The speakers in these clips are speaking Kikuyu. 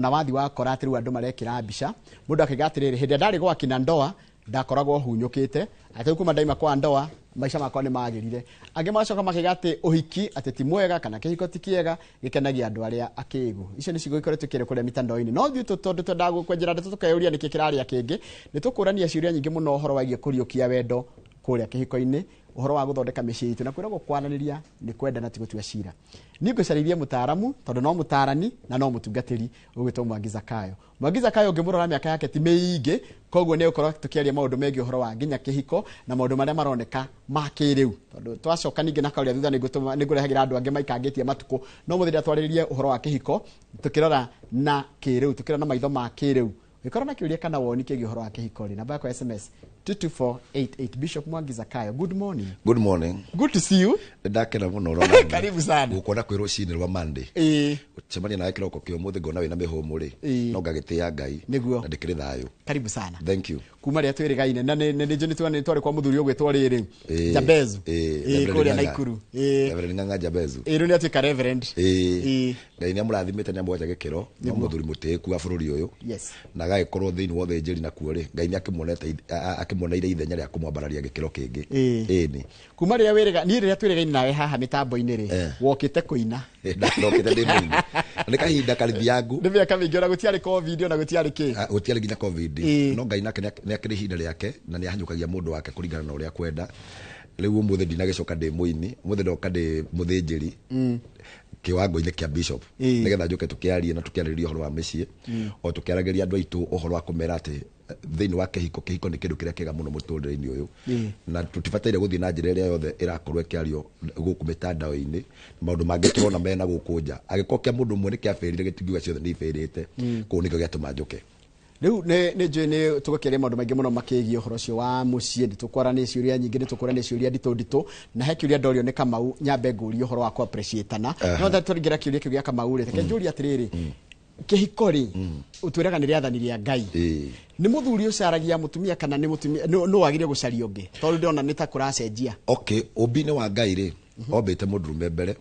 Na wathi wakora atĩ rĩu andũ marekĩra mbica, mũndũ akaiga atĩrĩrĩ, hĩndĩ ĩrĩa ndarĩ gwa kina ndoa ndakoragwo hunyũkĩte, atĩ rĩu kuma ndaima kwa ndoa maica makwa nĩ magĩrire. Angĩ magacoka makaiga atĩ ũhiki atĩ ti mwega kana kĩhiko ti kĩega, gĩkenagia andũ arĩa akĩgu. Icio nĩ ciugo ikoretwo ikĩario kũrĩa mitandao-inĩ. No ithuĩ tondũ twendaga kwenjera ndeto tũkeyũria nĩkĩ kĩrarĩa kĩngĩ, nĩ tũkũrania ciũria nyingĩ mũno ũhoro wĩgiĩ kũriũkia wendo kũrĩa kĩhiko-inĩ, ũhoro wa gũthondeka mĩciĩ itũ, na kwĩragwo kwaranĩria nĩ kwendana ti gũtua cira. Niĩ ngũcarĩirie mũtaaramu tondũ no mũtaarani na no mũtungatĩri ũgwĩtwo Mwangi Zakayo. Mwangi Zakayo ũngĩmũrora mĩaka yake ti mĩingĩ, koguo nĩ egũkorwo tũkĩaria maũndũ megiĩ ũhoro wa nginya kĩhiko na maũndũ marĩa maroneka ma kĩrĩu. Tondũ twacoka ningĩ na kaũria thutha nĩngũrehagĩra andũ angĩ maikangĩtie matukũ, no mũthĩ ndĩratwarĩrĩrie ũhoro wa kĩhiko tũkĩrora na kĩrĩu, tũkĩrora na maitho ma kĩrĩu. Ũngĩkorwo na kĩũria kana woni kĩgiĩ ũhoro wa kĩhiko rĩ, namba yakwa ya SMS 22488. Bishop Mwangi Zakayo, good morning. Good morning. Good to see you. Ndakena mũno ũrona. Karibu sana. Gũkuona kwĩ rũcinĩ rwa Monday. Gũcemania nawe kĩroko kĩa ũmũthĩ ngona wĩna mĩhũmũ rĩ. No ngagĩtĩĩa Ngai. Nĩguo. Na ndĩkĩrĩ thayũ. Karibu sana. Thank you. Kuma rĩrĩa twĩrĩgaine na nĩ nĩ nĩ twarĩ kwa mũthuri ũgwĩtwo rĩrĩ. Jabezu. Kũrĩa Naikuru. Reverend Ng'ang'a Jabezu. Rĩu nĩ atuĩka reverend. Ngai nĩ amũrathimĩte nĩ amũhete gĩkĩro no mũthuri mũtĩĩku wa bũrũri ũyũ. Na agagĩkorwo thĩinĩ wa ũthĩnjĩri nakuo rĩ, Ngai nĩ akĩmuonete akĩmuoneire ithenya rĩa kũmwambararia gĩkĩro kĩngĩ. Ĩni. Kuma rĩrĩa wĩrĩga niĩ rĩrĩa twĩrĩgaine nawe haha mĩtambo-inĩ rĩ, wokĩte kũina. Ndokĩte ndĩ mũini. Nĩ kahinda karithiangu. Nĩ mĩaka mĩingĩ ona gũtiarĩ COVID ona gũtiarĩ kĩ. Gũtiarĩ nginya COVID. No Ngai nake nĩ akĩrĩ ihinda rĩake na nĩ ahanyũkagia mũndũ wake kũringana na ũrĩa akwenda. Rĩu ũmũthĩ ndinagĩcoka ndĩ mũini, ũmũthĩ ndoka ndĩ mũthĩnjĩri. Kiwango-inĩ kĩa bishop. Nĩgetha njũke tũkĩarie na tũkĩarĩrĩrie ũhoro wa mĩciĩ. O tũkĩaragĩria andũ aitũ ũhoro wa kũmera atĩ thĩinĩ wa kĩhiko, kĩhiko nĩ kĩndũ kĩrĩa kĩega mũno mũtũrĩre-inĩ ũyũ. Na tũtibataire gũthiĩ na njĩra ĩrĩa yothe ĩrakorwo ĩkĩario gũkũ mĩtandao-inĩ, maũndũ mangĩ tũrona mena gũkũ nja. Angĩkorwo kĩa mũndũ ũmwe nĩ kĩabĩrire, gĩtingiuga ciothe nĩ ibĩrĩte. Koguo nĩkĩo gĩatũma njũke. Rĩu nĩ njũĩ nĩ tũgũkĩaria maũndũ maingĩ mũno makĩgiĩ ũhoro ũcio wa mũciĩ, nĩ tũkwarania ciũria nyingĩ, nĩ tũkũrania ciũria nditũ nditũ, na he kĩũria ndorio nĩ Kamau, nyambe ngũrie ũhoro wa kũ-appreciate-ana. No tũringĩra kĩũria kĩu gĩa Kamau rĩ, reke njũrie atĩrĩrĩ, kĩhiko rĩ, ũtwĩraga nĩ rĩathani rĩa Ngai. Nĩ mũthuri ũcaragia mũtumia kana nĩ mũtumia nũ wagĩrĩire gũcaria ũngĩ? Tondũ ndĩrona nĩ ta kũracenjia. Okay, ũmbi-inĩ wa Ngai rĩ, ombĩte mũndũrũme mbere,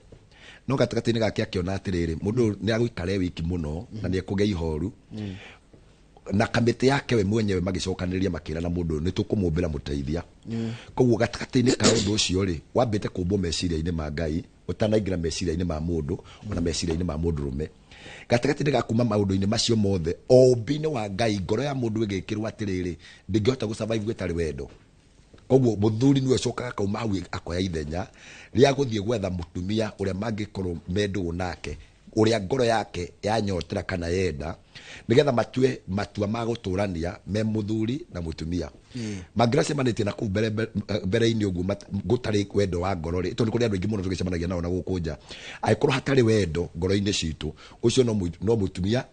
no gatagatĩ-inĩ gake akĩona atĩrĩrĩ, mũndũ ũyũ nĩ agũikara e wiki mũno na nĩ ekũgĩa ihoru. Na kamĩtĩ yake we mwenyewe magĩcokanĩrĩria makĩrana mũndũ ũyũ nĩ tũkũmũmbĩra mũteithia. Koguo gatagatĩ-inĩ ka ũndũ ũcio rĩ, wambĩte kũmbwo meciria-inĩ ma Ngai, ũtanaingĩra meciria-inĩ ma mũndũ, ona meciria-inĩ ma mũndũrũme. Gatagatĩ-inĩ ga kuma maũndũ-inĩ macio mothe, o ũmbi-inĩ wa Ngai, ngoro ya mũndũ ĩgĩkĩrwo atĩrĩrĩ, ndĩngĩhota gũ survive ĩtarĩ wendo. Koguo mũthuri nĩwe ũcokaga akauma hau akoya ithenya rĩa gũthiĩ gwetha mũtumia ũrĩa mangĩkorwo me ndũgũ nake, ũrĩa ngoro yake yanyotera kana yenda, nĩgetha matue matua ma gũtũrania me mũthuri na mũtumia. Mangĩracemanĩtie na kũu mbere-inĩ ũguo gũtarĩ wendo wa ngoro rĩ, tondũ kũrĩ andũ aingĩ mũno tũgĩcemanagia nao na gũkũ nja, angĩkorwo hatarĩ wendo ngoro-inĩ citũ, ũcio no mũtumia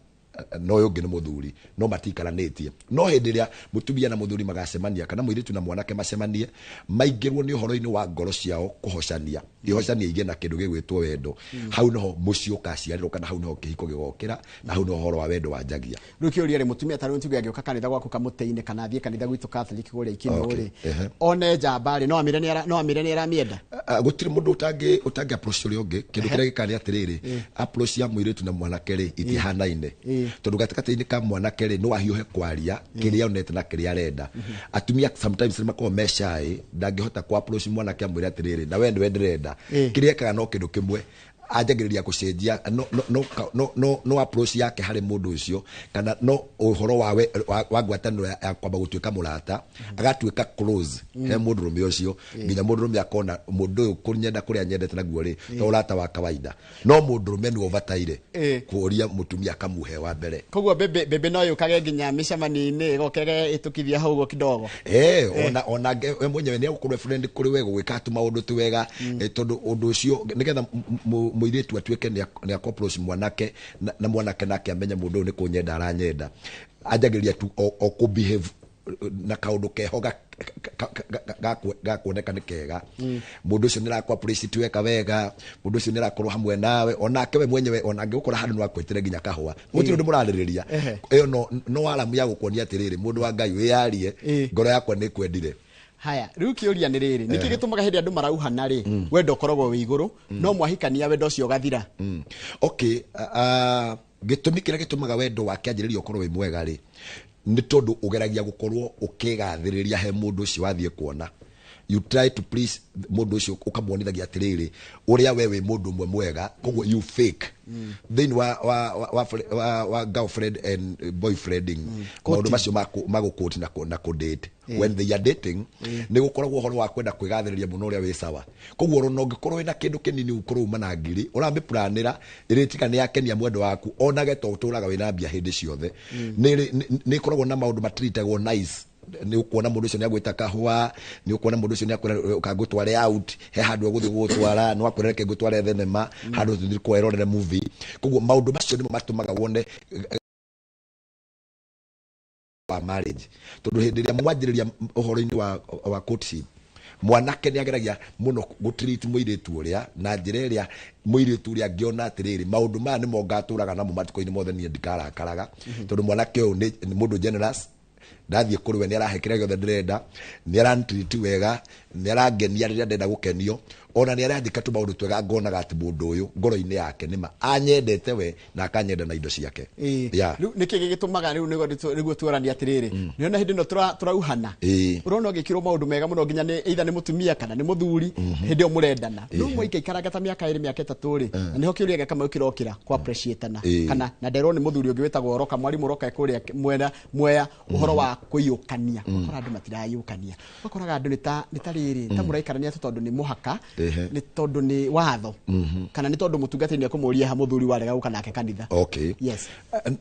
na ũyũ ũngĩ nĩ mũthuri, no matikaranĩtie. No hĩndĩ ĩrĩa mũtumia na mũthuri magacemania, kana mũirĩtu na mwanake macemanie, maingĩrwo nĩ ũhoro-inĩ wa ngoro ciao kũhocania, ihocanie igĩe na kĩndũ gĩgwĩtwo wendo, hau noho mũciĩ ũkaciarĩrwo, kana hau noho kĩhiko gĩgokĩra, na hau noho ũhoro wa wendo wanjagia. Rĩu kĩũria rĩ, mũtumia ta rĩu tuge angĩũka kanitha gwaku kamũtĩ-inĩ, kana athiĩ kanitha gwitũ Catholic kũrĩa Ikinũ rĩ, one njamba rĩ, no amĩre nĩ aramĩenda? Gũtirĩ mũndũ ũtangĩ approach ũrĩa ũngĩ. Kĩndũ kĩrĩa gĩkaga nĩ atĩrĩrĩ, approach ya mũirĩtu na mwanake rĩ, itihanaine. Tondũ gatagatĩ-inĩ ka mwanake rĩ, no ahiũhe kwaria kĩrĩa onete na kĩrĩa arenda. Atumia sometimes nĩ makoragwo me shy, ndangĩhota kũ approach mwanake amwĩre atĩrĩrĩ, na we nĩwe ndĩrenda. Kĩrĩa ekaga no kĩndũ kĩmwe, anjagĩrĩria gũcenjia no, no, no, no, no, no approach yake harĩ mũndũ ũcio, kana no ũhoro wa we, wa, wa ngwatanĩro ya kwamba gũtuĩka mũrata, agatuĩka close he mũndũrũme ũcio, nginya mũndũrũme akona mũndũ ũyũ kũnyenda kũrĩa nyendete naguo rĩ, to ũrata wa kawaida. No mũndũrũme nĩwe ũbataire kũria mũtumia akamuhe wa mbere. Koguo bebe no yũkage nginya mĩcemanio-inĩ, ĩgokage ĩtũkithia hau ũguo kidogo. Ona we mwenyewe nĩ egũkorwo friend kũrĩ we gũgĩka tu maũndũ tu wega, tondũ ũndũ ũcio nĩgetha mũirĩtu atuĩke nĩ akũ approach mwanake, na mwanake nake amenye mũndũ ũyũ nĩ kũnyenda aranyenda, anjagĩrĩria tu o kũ behave na kaũndũ keho gakuoneka nĩ kega. Mũndũ ũcio nĩ arakũ appreciate weka wega, mũndũ ũcio nĩ arakorwo hamwe nawe, onake we mwenyewe ona angĩgũkora handũ no akwĩtĩre nginya kahũa, gũtirĩ ũndũ mũrarĩrĩria. Ĩyo no aramu ya gũkuonia atĩrĩrĩ, mũndũ wa Ngai wĩyarie, ngoro yakwa nĩ ĩkwendire. Haya, rĩu kĩũria nĩ rĩrĩ, nĩkĩ gĩtũmaga hĩndĩ andũ marauhana rĩ, wendo ũkoragwo wĩ igũrũ, no mwahikania wendo ũcio ũgathira? Okay, Gĩtũmi kĩrĩa gĩtũmaga wendo wa kĩanjĩrĩria ũkorwo wĩ mwega rĩ, nĩ tondũ ũgeragia gũkorwo ũkĩgathĩrĩria he mũndũ ũcio wathiĩ kuona. You try to please mũndũ ũcio, ũkamuonithagia atĩrĩrĩ ũrĩa we wĩ mũndũ ũmwe mwega, koguo you fake thĩinĩ wa girlfriend and boyfriending, maũndũ macio ma gũkũti na kũdate. When they are dating, nĩ gũkoragwo ũhoro wa kwenda kwĩgathĩrĩria mũno ũrĩa wĩ sawa. Koguo ona ũngĩkorwo wĩna kĩndũ kĩnini, ũkorwo uma na ngiri ũramĩplanĩra ĩrĩtiga nĩ yakenia mwendo waku, onage to ũtũraga wĩna mbia hĩndĩ ciothe. Nĩ ĩkoragwo na maũndũ matreatagwo nice. Nĩ ũkuona mũndũ ũcio nĩ agwĩta kahũa, nĩ ũkuona mũndũ ũcio nĩ akwĩra kangũtware out, he handũ egũthiĩ gũgũtwara, no akwĩra reke ngũtware thenema, handũ tũthiĩ kwerorere movie. Koguo maũndũ macio nĩmo matũmaga wone wa marriage, tondũ hĩndĩ ĩrĩa mwanjĩrĩria ũhoro-inĩ wa courtship, mwanake nĩ ageragia mũno gũtreat mũirĩtu ũrĩa na njĩra ĩrĩa mũirĩtu ũrĩa angĩona atĩrĩrĩ, maũndũ maya nĩmo ngatũraga namo matukũ-inĩ mothe, niĩ ndikarakaraga, tondũ mwanake ũyũ nĩ mũndũ generous. Ndathiĩ kũrĩ we, nĩ arahe kĩrĩa gĩothe ndĩrenda, nĩ arantreat wega, nĩ arangenia rĩrĩa ndĩrenda gũkenio, ona nĩ aranjĩka tũmaũndũ twega, ngonaga atĩ mũndũ ũyũ ngoro-inĩ yake nĩma anyendete we na akanyenda na indo ciake. Yeah. Rĩu nĩkĩ gĩgĩtũmaga rĩu nĩguo tuoranie atĩrĩrĩ, nĩona hĩndĩ ĩno tũrauhana, ũrona ũgĩkĩrwo maũndũ mega mũno nginya nĩ either nĩ mũtumia kana nĩ mũthuri hĩndĩ ĩyo mũrendana, no mwaikaikaranga ta mĩaka 2, mĩaka 3 rĩ, na nĩho kĩũria gĩa Kamau kĩrokĩra kwa appreciatana. Kana na nderwo nĩ mũthuri ũngĩ wĩtagwo Roka, mwarimũ Roka kũrĩa mwena Mwea, ũhoro wa kũiyũkania. Ũkora andũ matirayũkania, ũgakoraga andũ nĩ ta rĩrĩ ta mũraikarania tu tondũ nĩ mũhaka, nĩ tondũ nĩ watho, kana nĩ tondũ mũtungatĩri nĩ ekũmũria ha mũthuri warega gũka nake kanitha. Yes.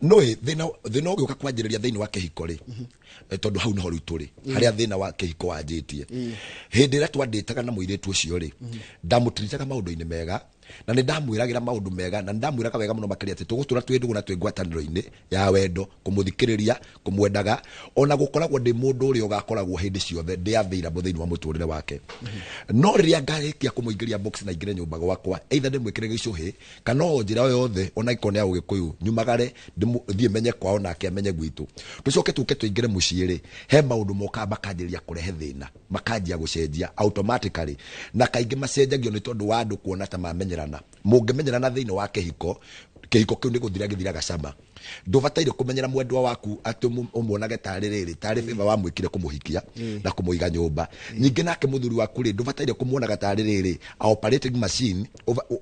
No ĩ thĩna ũgĩũka kwanjĩrĩria thĩinĩ wa kĩhiko rĩ, tondũ hau nĩho rĩu tũrĩ harĩa thĩna wa kĩhiko wanjĩtie. Hĩndĩ ĩrĩa twandĩtaga na mũirĩtu ũcio rĩ, ndamũtiritaga maũndũ-inĩ mega na nĩ ndamwĩragĩra maũndũ mega na nĩ ndamwĩraga wega mũno makĩria atĩ tũgũtũra twĩ ndũgũ na twĩ ngwatanĩro-inĩ ya wendo, kũmũthikĩrĩria, kũmwendaga, ona gũkoragwo ndĩ mũndũ ũrĩa ũgakoragwo hĩndĩ ciothe ndĩ available thĩinĩ wa mũtũrĩre wake. No rĩrĩa ngarĩkia kũmũingĩria box na ingĩre nyũmba gwakwa, either ndĩmwĩkĩre gĩcũhĩ kana o njĩra o yothe, ona ĩkorwo nĩ ya ũgĩkũyũ, nyumagare thiĩ menye kwao nake amenye gwitũ, tũcoke tũke tũingĩre mũciĩ rĩ, he maũndũ mokaga makanjĩrĩria kũrehe thĩna, makanjia gũcenjia automatically. Na kaingĩ macenjagio nĩ tondũ wa andũ kuona ta mamenyerana. Mũngĩmenyerana thĩinĩ wa kĩhiko, kĩhiko kĩu nĩ gũthira gĩthiraga cama. Ndũbataire kũmenyera mwendwa waku atĩ ũmuonage tarĩ rĩrĩ tarĩ favor wamwĩkire kũmũhikia na kũmũiga nyũmba. Ningĩ nake mũthuri waku rĩ, ndũbataire kũmuonaga tarĩ rĩrĩ a operating machine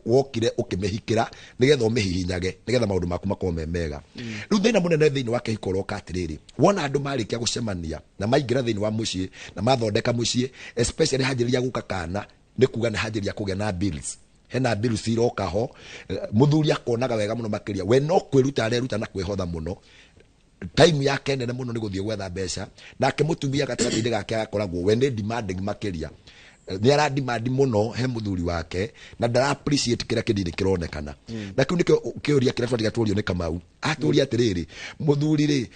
wokire ũkĩmĩhikĩra nĩgetha ũmĩhihinyage nĩgetha maũndũ maku makorwo me mega. Rĩu thĩna mũnene thĩinĩ wa kĩhiko ũroka atĩrĩrĩ, wona andũ marĩkia gũcemania na maingĩra thĩinĩ wa mũciĩ na mathondeka mũciĩ, especially hanjĩrĩria gũka kana, nĩ kuga nĩ hanjĩrĩria kũgĩa na bills, hena bills iroka ho. Mũthuri akonaga wega mũno makĩria we no kwĩruta areruta na kwĩhotha mũno, time yake nene mũno nĩ gũthiĩ gwetha mbeca, nake mũtumia gatagatĩ-inĩ gake agakoragwo we nĩ demanding makĩria. Nĩ ara demand mũno he mũthuri wake na ndara appreciate kĩrĩa kĩnini kĩronekana. Na kĩu nĩkĩo kĩũria kĩrĩa twatiga tũrio nĩ Kamau, atũria atĩrĩrĩ, mũthuri rĩ,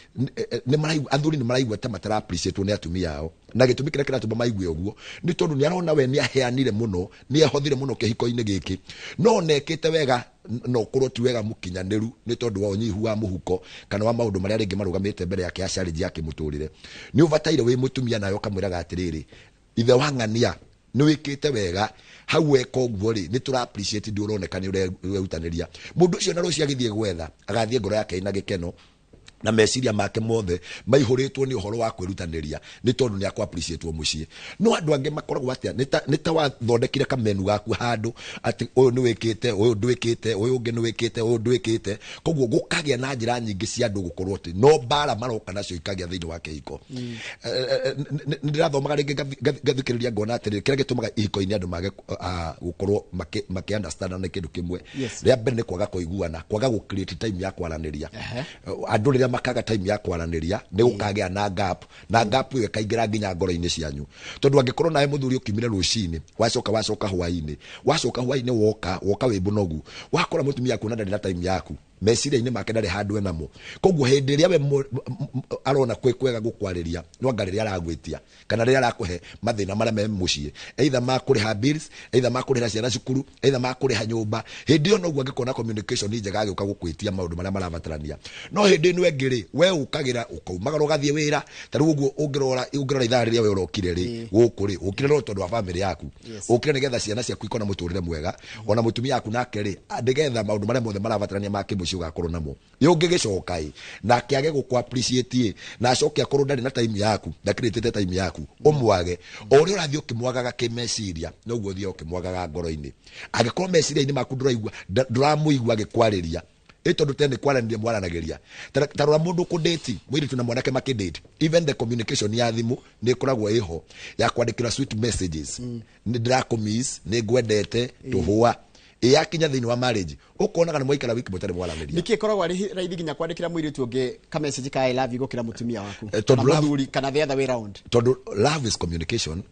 nĩ maraigua, athuri nĩ maraigua ta matara appreciate nĩ atumia ao, na gĩtũmi kĩrĩa kĩratũma maigue ũguo nĩ tondũ nĩ arona we nĩ aheanire mũno, nĩ ehothire mũno kĩhiko-inĩ gĩkĩ, no onekĩte wega no ũkorwo ti wega mũkinyanĩru nĩ tondũ wa ũnyihu wa mũhuko kana wa maũndũ marĩa rĩngĩ marũgamĩte mbere yake ya challenge ya kĩmũtũrĩre. Nĩ ũbataire wĩ mũtumia nawe ũkamwĩraga atĩrĩrĩ, ithe wa ng'ania, nĩ wĩkĩte wega hau weka ũguo rĩ, nĩ tũra appreciate, ndĩ ũroneka nĩ ũrerutanĩria. Mũndũ ũcio na rũciũ agĩthiĩ gwetha, agathiĩ ngoro yake ĩna gĩkeno na meciria make mothe maihũrĩtwo nĩ ũhoro wa kwĩrutanĩria, nĩ tondũ nĩ akũ appreciate mũciĩ. No andũ angĩ makoragwo atĩa? Nĩ ta wathondekire kamenu gaku handũ atĩ ũyũ nĩ wĩkĩte, ũyũ ndwĩkĩte, ũyũ ũngĩ nĩ wĩkĩte, ũyũ ndwĩkĩte, koguo gũkagĩa na njĩra nyingĩ cia andũ gũkorwo atĩ no mbara maroka nacio ikagĩa thĩinĩ wa kĩhiko. Nĩ ndĩrathomaga rĩngĩ ngathikĩrĩria ngona atĩrĩrĩ, kĩrĩa gĩtũmaga ihiko-inĩ andũ mage gũkorwo makĩ understand nĩ kĩndũ kĩmwe. Rĩa mbere nĩ kwaga kũiguana, kwaga gũ create time ya kwaranĩria. Andũ rĩrĩa makaga time ya kwaranĩria, nĩ gũkagĩa na gap, na gap ĩyo ĩkaingĩra nginya ngoro-inĩ cianyu, tondũ angĩkorwo nawe mũthuri ũkiumire rũcinĩ, wacoka hwaĩ-inĩ, wacoka hwaĩ-inĩ, woka wĩ mũnogu, wakora mũtumia akuona ndarĩ na time yaku, meciria-inĩ make ndarĩ handũ enamo. Koguo hĩndĩ ĩrĩa we arona kwĩ kwega gũkwarĩria, no anga rĩrĩa aragwĩtia kana rĩrĩa arakũhe mathĩna marĩa me mũciĩ, either ma kũrĩha bills, either ma kũrĩhĩra ciana cukuru, either ma kũrĩha nyũmba, hĩndĩ ĩyo noguo angĩkorwo na communication njega agĩũka gũkwĩtia maũndũ marĩa marabatarania. No hĩndĩ ĩno ĩngĩ rĩ, we ũkagĩra ũkaumagara ũgathiĩ wĩra, ta rĩu ũguo ũngĩrora ithaa rĩrĩa we ũrokire rĩ gũkũ rĩ, ũkire no tondũ wa famĩlĩ yaku, ũkire nĩgetha ciana ciaku ikona mũtũrĩre mwega, ona mũtumia waku nake rĩ, nĩgetha maũndũ marĩa mothe marabatarania ma kĩmũciĩ. Mũciĩ ũgakorwo namo ĩ ũngĩgĩcoka ĩ nake age gũkũ appreciate ĩ, na acoke akorwo ndarĩ na time yaku, ndakĩrĩtĩte time yaku, ũmwage. O ũrĩa ũrathiĩ ũkĩmwagaga kĩmeciria, noguo ũthiaga ũkĩmwagaga ngoro-inĩ. Angĩkorwo meciria-inĩ maku ndũraigua, ndũramũigua agĩkwarĩria, ĩ tondũ tene kwaranĩria mwaranagĩria. Ta rora mũndũ ũkũdate, mũirĩtu na mwanake makĩdate, even the communication ya thimũ nĩ ĩkoragwo ĩho ya kwandĩkĩra sweet messages, nĩ ndĩrakũmiss, nĩ ngwendete, tũhũa. Ĩ yakinya thĩinĩ wa marriage, ũkonaga nĩ mwaikara wiki mũtarĩ mwaranĩria. Nĩkĩ ĩkoragwo arĩ raithi nginya kwandĩkĩra mũirĩtu ũngĩ ka message ka "I love you" gũkĩra mũtumia waku? Tondũ kana mũthuri, kana the other way round? Tondũ love is communication.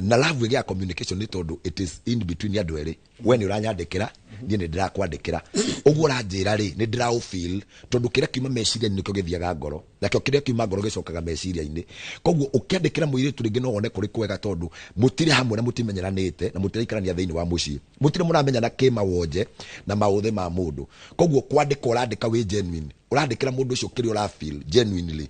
Na love ĩgĩa communication nĩ tondũ it is in between andũ erĩ. We nĩ ũranyandĩkĩra, niĩ nĩ ndĩrakwandĩkĩra. Ũguo ũranjĩra rĩ, nĩ ndĩraũfeel, tondũ kĩrĩa kiuma meciria-inĩ nĩkĩo gĩthiaga ngoro, nakĩo kĩrĩa kiuma ngoro gĩcokaga meciria-inĩ. Koguo ũkĩandĩkĩra mũirĩtu rĩngĩ no wone kũrĩ kwega, tondũ mũtirĩ hamwe na mũtimenyeranĩte na mũtiraikarania thĩinĩ wa mũciĩ, mũtirĩ mũramenyana kĩmawonje na maũthĩ ma mũndũ. Koguo kwandĩka ũrandĩka wĩ genuine, ũrandĩkĩra mũndũ ũcio kĩrĩa ũrafeel genuinely.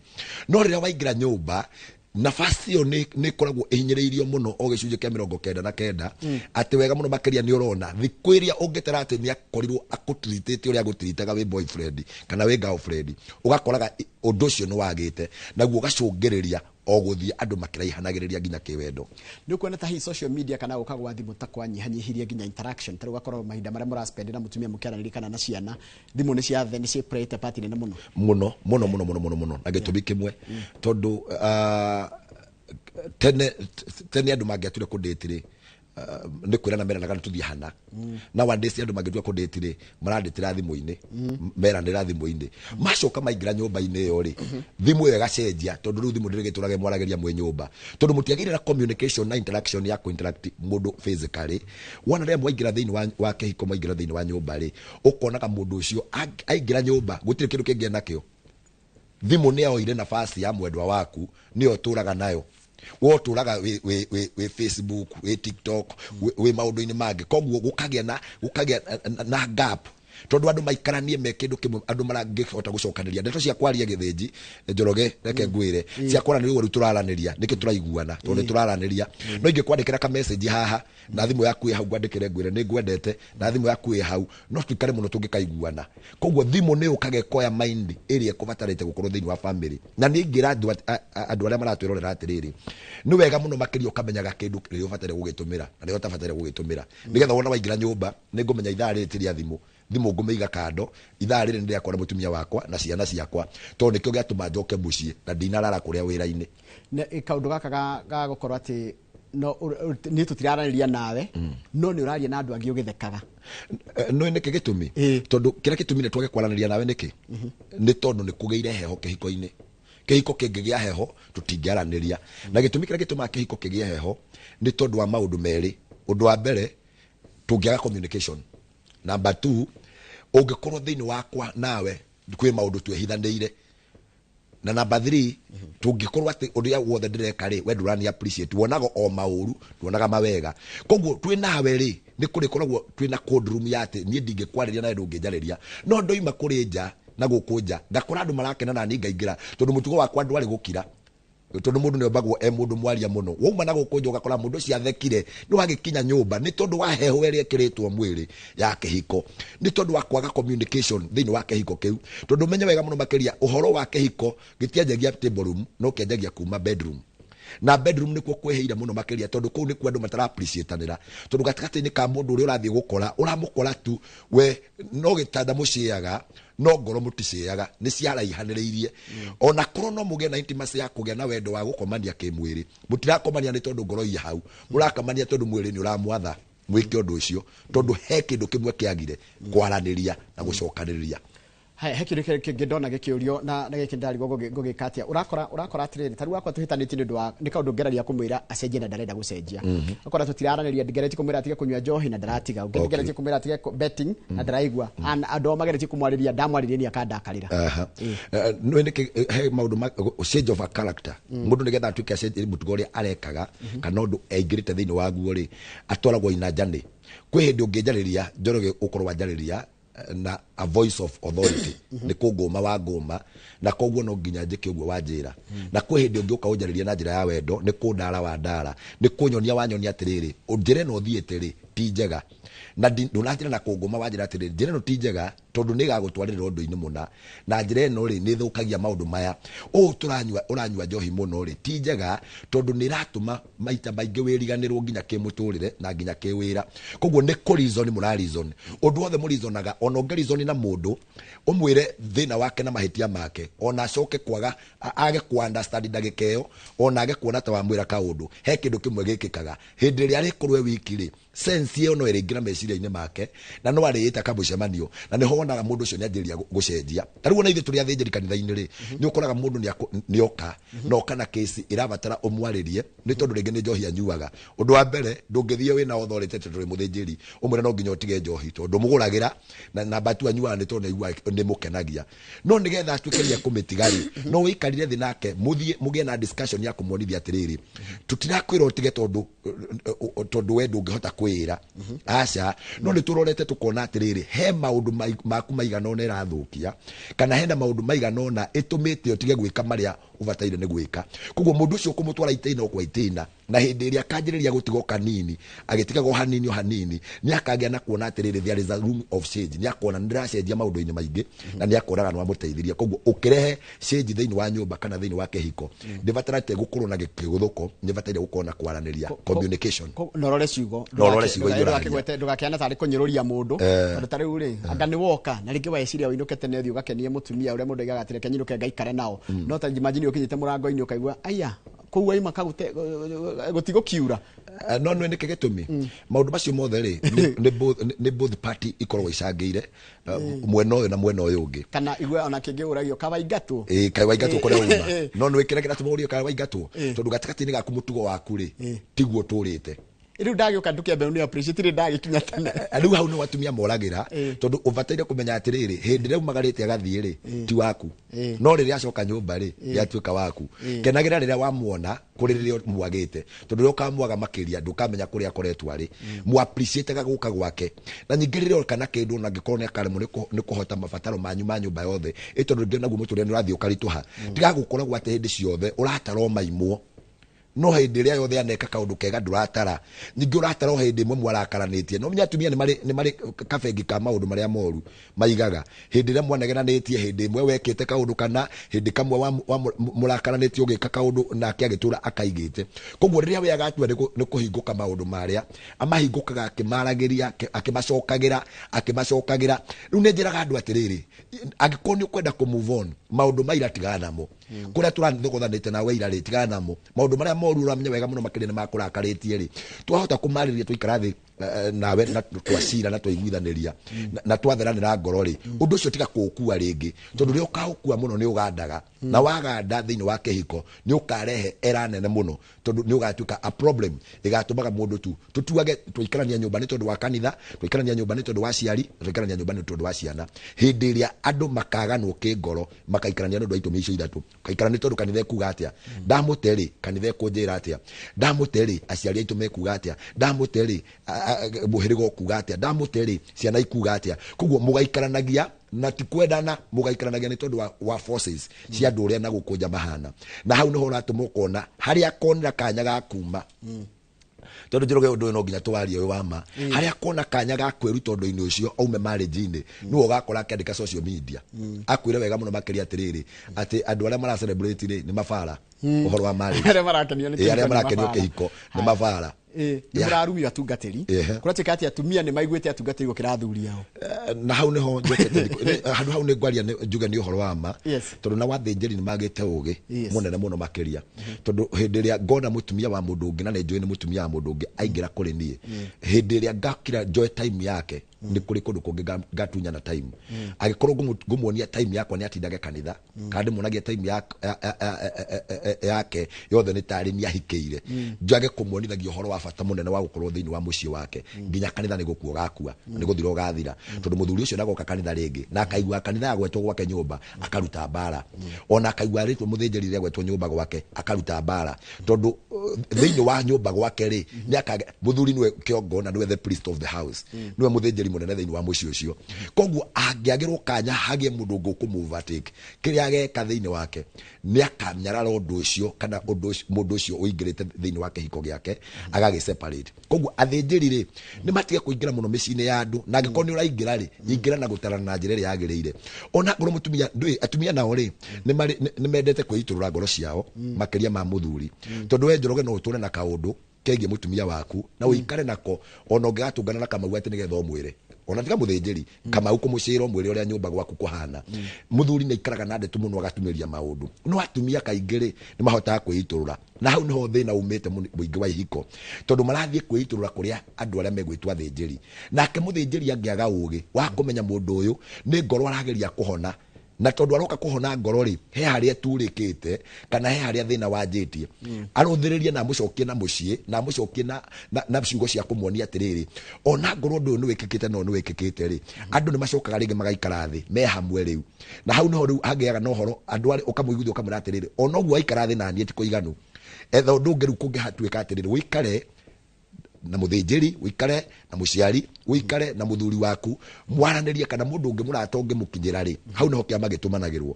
No rĩrĩa waingĩra nyũmba, nafasi ĩyo nĩ ĩkoragwo ĩhinyĩrĩirio mũno o gĩcunjĩ kĩa 99, atĩ wega mũno makĩria nĩ ũrona thikũ ĩrĩa ũngĩtara atĩ nĩ akorirwo akũtritĩte ũrĩa agũtiritaga wĩ boyfriend kana wĩ girlfriend, ũgakoraga ũndũ ũcio nĩ wagĩte, naguo ũgacũngĩrĩria o gũthiĩ andũ makĩraihanagĩrĩria nginya kĩwendo. Nĩ ũkuona ta hihi social media kana gũka gwa thimũ ta kwanyihanyihirie nginya interaction? Ta rĩu ũgakorwo mahinda marĩa mũraspend na mũtumia mũkĩaranĩria kana na ciana, thimũ nĩ ciathe nĩ ciĩplayĩte part nene mũno? Mũno mũno mũno mũno mũno mũno, na gĩtũmi kĩmwe, tondũ tene tene andũ mangĩature kũdate rĩ, nĩ kwĩrana meranaga nĩ tũthiĩ hana. Nowadays andũ mangĩtua kũdate rĩ, marandĩtĩra thimũ-inĩ, meranĩra thimũ-inĩ, macoka maingĩra nyũmba-inĩ ĩyo rĩ, thimũ ĩyo ĩgacenjia, tondũ rĩu thimũ ndĩrĩgĩtũrage mwaragĩria mwĩ nyũmba, tondũ mũtiagĩire na communication na interaction ya kũ-interact mũndũ physically. Wona rĩrĩa mwaingĩra thĩinĩ wa kĩhiko, mwaingĩra thĩinĩ wa nyũmba rĩ, ũkonaga mũndũ ũcio aingĩra nyũmba gũtirĩ kĩndũ kĩngĩ enakĩo. Thimũ nĩ yoire nafasi ya mwendwa waku, nĩyo ũtũraga nayo. We ũtũraga wĩ Facebook, wĩ TikTok, wĩ maũndũ-inĩ mangĩ. Koguo gũkagĩa na gap, tondũ andũ maikaranie me kĩndũ kĩmwe, andũ marangĩhota gũcokanĩria ndeto cia kwaria gĩthĩnji. Njoroge, reke ngwĩre, cia kwaranĩria ũguo rĩu tũraranĩria nĩkĩ tũraiguana, tondũ nĩ tũraranĩria. No ingĩkwandĩkĩra ka message haha na thimũ yaku ĩ hau, ngwandĩkĩre ngwĩre nĩ ngwendete na thimũ yaku ĩ hau, no tuikare mũno tũngĩkaiguana. Koguo thimũ nĩ yũkaga ĩkoya mind ĩrĩa ĩkũbatarĩte gũkorwo thĩinĩ wa family. Na nĩ ingĩra andũ andũ arĩa maratwĩrorera atĩrĩrĩ, nĩ wega mũno makĩria ũkamenyaga kĩndũ rĩrĩa ũbataire gũgĩtũmĩra na rĩrĩa ũtabataire gũgĩtũmĩra, nĩgetha wona waingĩra nyũmba, nĩ ngũmenya ithaa rĩrĩ ti rĩa thimũ, thimũ ngũmĩiga kando, ithaa rĩrĩ nĩ rĩakwa na mũtumia wakwa na ciana ciakwa, tondũ nĩkĩo gĩatũma njoke mũciĩ na ndinarara kũrĩa wĩra-inĩ. Kaũndũ gaka ga gũkorwo atĩ no niĩ tũtiraranĩria nawe, no nĩ ũraria na andũ angĩ ũgĩthekaga. No nĩkĩ gĩtũmi? Tondũ kĩrĩa gĩtũmire twage kwaranĩria nawe nĩkĩ, nĩ tondũ nĩ kũgĩire heho kĩhiko-inĩ. Kĩhiko kĩngĩgĩa heho, tũtingĩaranĩria. Na gĩtũmi kĩrĩa gĩtũmaga kĩhiko kĩgĩe heho nĩ tondũ wa maũndũ merĩ. Ũndũ wa mbere, tũngĩaga communication. Number two, ũngĩkorwo thĩinĩ wakwa nawe kwĩ maũndũ twĩhithanĩire. Na number three, tũngĩkorwo atĩ ũrĩa wothe ndĩreka rĩ, we ndũrani appreciate, wonaga o maũru, nduonaga mawega. Koguo twĩ nawe rĩ, nĩ kũrĩ koragwo twĩ na cold room ya atĩ niĩ ndingĩkwarĩria nawe ndũngĩnjarĩria. No ndoima kũrĩ nja na gũkũ nja, ngakora andũ marakena na niĩ ngaingĩra, tondũ mũtugo wakwa ndwarĩ gũkira, tondũ mũndũ nĩ ombagwo e mũndũ mwaria mũno. Wauma na gũkũ nja ũgakora mũndũ ũcio athekire, nĩ wagĩkinya nyũmba, nĩ tondũ wa heho ĩrĩa ĩkĩrĩtwo mwĩrĩ ya kĩhiko, nĩ tondũ wa kwaga communication thĩinĩ wa kĩhiko kĩu. Tondũ ũmenye wega mũno makĩria, ũhoro wa kĩhiko gĩtianjagia table room, no kĩanjagia kuma bedroom, na bedroom nĩkuo kwĩhĩire mũno makĩria, tondũ kũu nĩkuo andũ matara appreciatanĩra, tondũ gatagatĩ-inĩ ka mũndũ ũrĩa ũrathiĩ gũkora, ũramũkora tu we no gĩtanda mũciaga, no ngoro mũticiaga, nĩ ciaraihanĩrĩirie. Ona korwo no mũgĩe na intimacy ya kũgĩa na wendo wa gũkomania kĩmwĩrĩ, mũtirakomania nĩ tondũ ngoro ii hau, mũrakomania tondũ mwĩrĩ nĩ ũramwatha mwĩke ũndũ ũcio, tondũ he kĩndũ kĩmwe kĩagire, kwaranĩria na gũcokanĩrĩria. He kĩndũ kĩngĩ ndona gĩkĩũrio na gĩkĩ ndarigwo ngũgĩka atĩa. Ũrakora atĩrĩrĩ, ta rĩu wakwa tũhĩtanĩtie nĩ ũndũ wa nĩ kaũndũ ngeragia kũmwĩra acenjie na ndarenda gũcenjia. Ũkora tũtiraranĩria, ngeretie kũmwĩra atige kũnyua njohi na ndaratiga, ũngĩ ngeretie kũmwĩra atige betting na ndaraigua. Andũ ao mageretie kũmwarĩria, ndamwarĩria ni akandakarĩra. Aha. Nĩ nĩkĩ he maũndũ ma change of a character, mũndũ nĩgetha atuĩke acenjie mũtugo ũrĩa arekaga kana ũndũ aingĩrĩte thĩinĩ waguo rĩ, atwaragwo ina njani. Kwĩ hĩndĩ ũngĩnjarĩria, Njoroge, ũkorwo wanjarĩria na a voice of authority, nĩ kũngũma wa ngũma, na koguo no nginya njĩke ũguo wanjĩra. Na kwĩ hĩndĩ ũngĩ ũka ũnjarĩria na njĩra ya wendo, nĩ kũndara wa ndara, nĩ kũnyonia wanyonia atĩrĩrĩ, njĩra ĩno ũthiĩte rĩ ti njega. Na ndũnanjĩra na kũngũma, wanjĩra atĩrĩrĩ, njĩra ĩno ti njega tondũ nĩ ĩgagũtwarĩrĩra ũndũ-inĩ mũna, na njĩra ĩno rĩ nĩ ĩthũkagia maũndũ maya. Ũũ tũranyua, ũranyua njohi mũno rĩ, ti njega tondũ nĩ ĩratũma maita maingĩ wĩriganĩrwo nginya kĩmũtũrĩre na nginya kĩwĩra. Koguo nĩ kũ reason mũra reason. Ũndũ wothe mũ reasonaga, ona ũngĩ reason na mũndũ ũmwĩre thĩna wake na mahĩtia make, ona acoke kwaga age ku understand ndagĩka ĩyo, ona age kuona ta wamwĩra kaũndũ, he kĩndũ kĩmwe gĩkĩkaga hĩndĩ ĩrĩa arĩkorwo e wiki rĩ, sense ĩyo no ĩrĩingĩra meciria-inĩ make na no arĩĩta kamũcemanio, na nĩho wonaga mũndũ ũcio nĩanjĩrĩria gũcenjia. Ta rĩu ona ithuĩ tũrĩ athĩnjĩri kanitha-inĩ rĩ, nĩ ũkoraga mũndũ nĩoka na oka na kesi ĩrabatara ũmwarĩrie nĩ tondũ rĩngĩ nĩ njohi anyuaga. Ũndũ wa mbere, ndũngĩthiĩ wĩna authority tondũ wĩ mũthĩnjĩri ũmwĩre no nginya ũtige njohi tondũ mũgũragĩra na namba tu anyuaga nĩ tondũ nĩaiguaga nĩ mũkenagia. No nĩgetha atuĩke nĩ ekũmĩtiga rĩ, no ũikarire thĩ nake mũthiĩ mũgĩe na discussion ya kũmuonithia atĩrĩrĩ, tũtirakwĩra ũtige tondũ we ndũngĩhota kwĩĩra, aca, no nĩ tũrorete tũkona atĩrĩrĩ, he maũndũ maku maigana ũna ĩrathũkia, kana hena maũndũ maigana ũna ĩtũmĩte ũtige gwĩka marĩa ũbataire nĩ gwĩka. Koguo mũndũ ũcio ũkũmũtwara itĩna o kwa itĩna, na hĩndĩ ĩrĩa akanjĩrĩria gũtiga o kanini, agĩtigaga o hanini o hanini, nĩ akagĩa na kuona atĩrĩrĩ, there is a room of change. Nĩ akona nĩ ndĩracenjia maũndũ-inĩ maingĩ, na nĩ akonaga nĩ wamũteithirie. Koguo ũkĩrehe change thĩinĩ wa nyũmba kana thĩinĩ wa kĩhiko, ndĩbatarĩte gũkorwo na kĩgũthũko, nĩ bataire gũkorwo na kwaranĩria, communication. Na ũrore ciugo. Na ũrore ciugo iria ũraria. Ndũgakĩane tarĩ kũnyũrũria mũndũ, tondũ ta rĩu rĩ, anga nĩ woka na rĩngĩ weciria ũinũke tene ũthiĩ ũgakenie mũtumia ũrĩa mũndũ aigaga atĩ reke nyinũke ngaikare nao, no ta imagine ũkinyĩte mũrango-inĩ ũkaigua aya kũu waima kagute gũtigũkiura. No nĩ nĩkĩ gĩtũmi maũndũ macio mothe rĩ, nĩ both party ikoragwo icangĩire, mwena ũyũ na mwena ũyũ ũngĩ. Kana igue ona kĩngĩ ũragio kawaingatwo. Ĩĩ, kaĩ waingatwo kũrĩa uma? No nĩ kĩrĩa kĩratũma ũrio kaĩ waingatwo, tondũ gatagatĩ-inĩ gaku mũtugo waku rĩ tiguo ũtũrĩte. Rĩu ndagĩũka ndũkĩambe nĩ appreciate rĩ ndagĩkinya tene. Rĩu hau nĩ atumia moragĩra, tondũ ũbataire kũmenya atĩrĩrĩ, hĩndĩ ĩrĩa umagarĩte agathiĩ rĩ, ti waku, no rĩrĩa acoka nyũmba rĩ, yatuĩka waku. Kenagĩra rĩrĩa wamuona kũrĩ rĩrĩa mwagĩte, tondũ rĩrĩa ũkamwaga makĩria ndũkamenya kũrĩa akoretwo arĩ. Mu appreciate gũka gwake, na ningĩ rĩrĩa oka na kĩndũ, ona angĩkorwo nĩ akaremwo nĩ kũhota mabataro manyu ma nyũmba yothe, ĩ tondũ rĩngĩ naguo mũtũrĩre nĩ ũrathiĩ ũkaritũha, tiga gũkoragwo atĩ hĩndĩ ciothe ũratara o maimwo, no hĩndĩ ĩrĩa yothe aneka kaũndũ kega ndũratara. Ningĩ ũratara o hĩndĩ ĩmwe mwarakaranĩtie. No menya atumia nĩ marĩ kabengi ka maũndũ marĩa moru maigaga. Hĩndĩ ĩrĩa mwanegenanĩtie, hĩndĩ ĩmwe wekĩte kaũndũ, kana hĩndĩ kamwe mũrakaranĩtie ũgĩka kaũndũ nake agĩtũra akaigĩte. Koguo rĩrĩa we agatua nĩ kũhingũka maũndũ marĩa amahingũkaga, akĩmaragĩria, akĩmacokagĩra, akĩmacokagĩra. Rĩu nĩ njĩraga andũ atĩrĩrĩ, angĩkorwo nĩ ũkwenda kũ move on, maũndũ maira tigana namo, kũrĩa tũrathogothanĩte nawe ira rĩ, tigana namo. Maũndũ marĩa moru ũramenya wega mũno makĩria nĩ makũrakarĩtie rĩ, twahota kũmarĩria twaikara thĩ nawe na twacira na twaiguithanĩria na twatheranĩra ngoro rĩ, ũndũ ũcio tiga kũũkua rĩngĩ, tondũ rĩrĩa ũkaũkua mũno nĩ ũgandaga, na waganda thĩinĩ wa kĩhiko nĩ ũkarehe era nene mũno, tondũ nĩ ũgatuĩka a problem ĩgatũmaga mũndũ tu tũtuage twaikarania nyũmba nĩ tondũ wa kanitha, twaikarania nyũmba nĩ tondũ wa aciari, na twaikarania nyũmba nĩ tondũ wa ciana. Hĩndĩ ĩrĩa andũ makaganwo kĩngoro, makaikarania nĩ ũndũ wa itũmi icio ithatũ, ũkaikara nĩ tondũ kanitha ĩkuga atĩa, ndamũte rĩ, kanitha ĩkũnjĩra atĩa, ndamũte rĩ, aciari aitũ mekuga atĩa, ndamũte rĩ, mũhĩrĩga ũkuga atĩa, ndamũte rĩ, ciana ikuga atĩa. Koguo mũgaikaranagia na ti kwendana, mũgaikaranagia nĩ tondũ wa forces cia andũ ũrĩa na gũkũ nja mahana. Na hau nĩho ũratũma ũkona harĩa akonera kanya ga kuma, tondũ njoroge ũndũ ũyũ no nginya twarie ũyũ wa ma, harĩa akona kanya ga kwĩruta ũndũ-inĩ ũcio aume marriage-inĩ, nĩwe ũgakora akĩandĩka social media akwĩre wega mũno makĩria atĩrĩrĩ, atĩ andũ arĩa mara celebrate rĩ nĩ mabara ũhoro wa marriage. Arĩa marakenio nĩ Ĩ, arĩa kĩhiko nĩ marakenio mabara. kĩhiko nĩ mabara. Ĩ, nĩ mũrarumio atungatĩri. Kũratuĩka atĩ atumia nĩ maiguĩte atungatĩri gũkĩra athuri ao. Na hau nĩho njokete handũ hau nĩ ngwaria njuge nĩ ũhoro wa ma, tondũ na wathĩnjĩri nĩ magĩte ũgĩ mũnene mũno makĩria, tondũ hĩndĩ ĩrĩa ngona mũtumia wa mũndũ ũngĩ, na nĩ njũĩ nĩ mũtumia wa mũndũ ũngĩ aingĩra kũrĩ niĩ, hĩndĩ ĩrĩa ngakira njoe time yake, nĩ kũrĩ kũndũ kũngĩ ngatunyana time. Angĩkorwo ngũmuonia time yakwa nĩ atindage kanitha, kana ndĩmuonagia time yake yothe nĩ tarĩ nĩ ahikĩire, njage kũmuonithagia ũhoro wa bata mũnene wa gũkorwo thĩinĩ wa mũciĩ wake, nginya kanitha nĩ gũkua ũgakua, nĩ gũthira ũgathira, tondũ mũthuri ũcio ndagoka kanitha rĩngĩ, na akaigua kanitha yagwetwo gwake nyũmba akaruta mbara, ona akaigua rĩtwa mũthĩnjĩri rĩagwetwo nyũmba gwake akaruta mbara, tondũ thĩinĩ wa nyũmba gwake rĩ, nĩ akage mũthuri nĩwe kĩongo na nĩwe the priest of the house, nĩwe mũthĩnjĩri. mũnene thĩinĩ wa mũciĩ ũcio. Koguo angĩagĩrwo kanya hagĩe mũndũ ũngĩ ũkũmũ-overtake, kĩrĩa ageka thĩinĩ wake nĩ akanyarara ũndũ ũcio kana ũndũ mũndũ ũcio ũingĩrĩte thĩinĩ wa kĩhiko gĩake agagĩ separate. Koguo athĩnjĩri rĩ nĩ matige kũingĩra mũno mĩciĩ-inĩ ya andũ, na angĩkorwo nĩ ũraingĩra rĩ, ingĩra na gũtarana na njĩra ĩrĩa yagĩrĩire. Ona ngorwo mũtumia ndũĩ, atumia nao rĩ nĩ mendete kwĩitũrũra ngoro ciao makĩria ma mũthuri, tondũ we Njoroge no ũtũre na kaũndũ kegiĩ mũtumia waku na ũikare nako ona ũngĩgatũngana na Kamau atĩ nĩgetha ũmwĩre, ona tiga mũthĩnjĩri Kamau kũmũcĩra ũmwĩre ũrĩa nyũmba gwaku kũhana. Mũthuri nĩ aikaraga na ndeto mũno agatumĩria maũndũ, no atumia kaingĩ rĩ nĩ mahotaga kwĩitũrũra, na hau nĩho thĩna umĩte mũingĩ wa ihiko, tondũ marathiĩ kwĩitũrũra kũrĩa andũ arĩa megwĩtwo athĩnjĩri. Nake mũthĩnjĩri angĩaga ũgĩ wa kũmenya mũndũ ũyũ nĩ ngoro arageria kũhona, na tondũ aroka kũhona ngoro rĩ, he harĩa turĩkĩte kana he harĩa thĩna wanjĩtie, arũthĩrĩrie na amũcokie na mũciĩ na amũcokie na ciugo cia kũmuonia atĩrĩrĩ, ona ngorwo ũndũ ũyũ nĩ wĩkĩkĩte no nĩ wĩkĩkĩte rĩ, andũ nĩ macokaga rĩngĩ magaikara thĩ me hamwe rĩu, na hau nĩho rĩu hagĩaga na ũhoro andũ arĩa ũkamũiguithia ũkamwĩra atĩrĩrĩ, ona ũguo aikara thĩ na niĩ ti kũiganu, etha ũndũ ũngĩ rĩu kũngĩhatuĩka atĩrĩrĩ, ũikare na mũthĩnjĩri, ũikare na mũciari, ũikare na mũthuri waku, mwaranĩrie kana mũndũ ũngĩ mũrata ũngĩmũkinyĩra rĩ, hau nĩho kĩama gĩtũmanagĩrwo,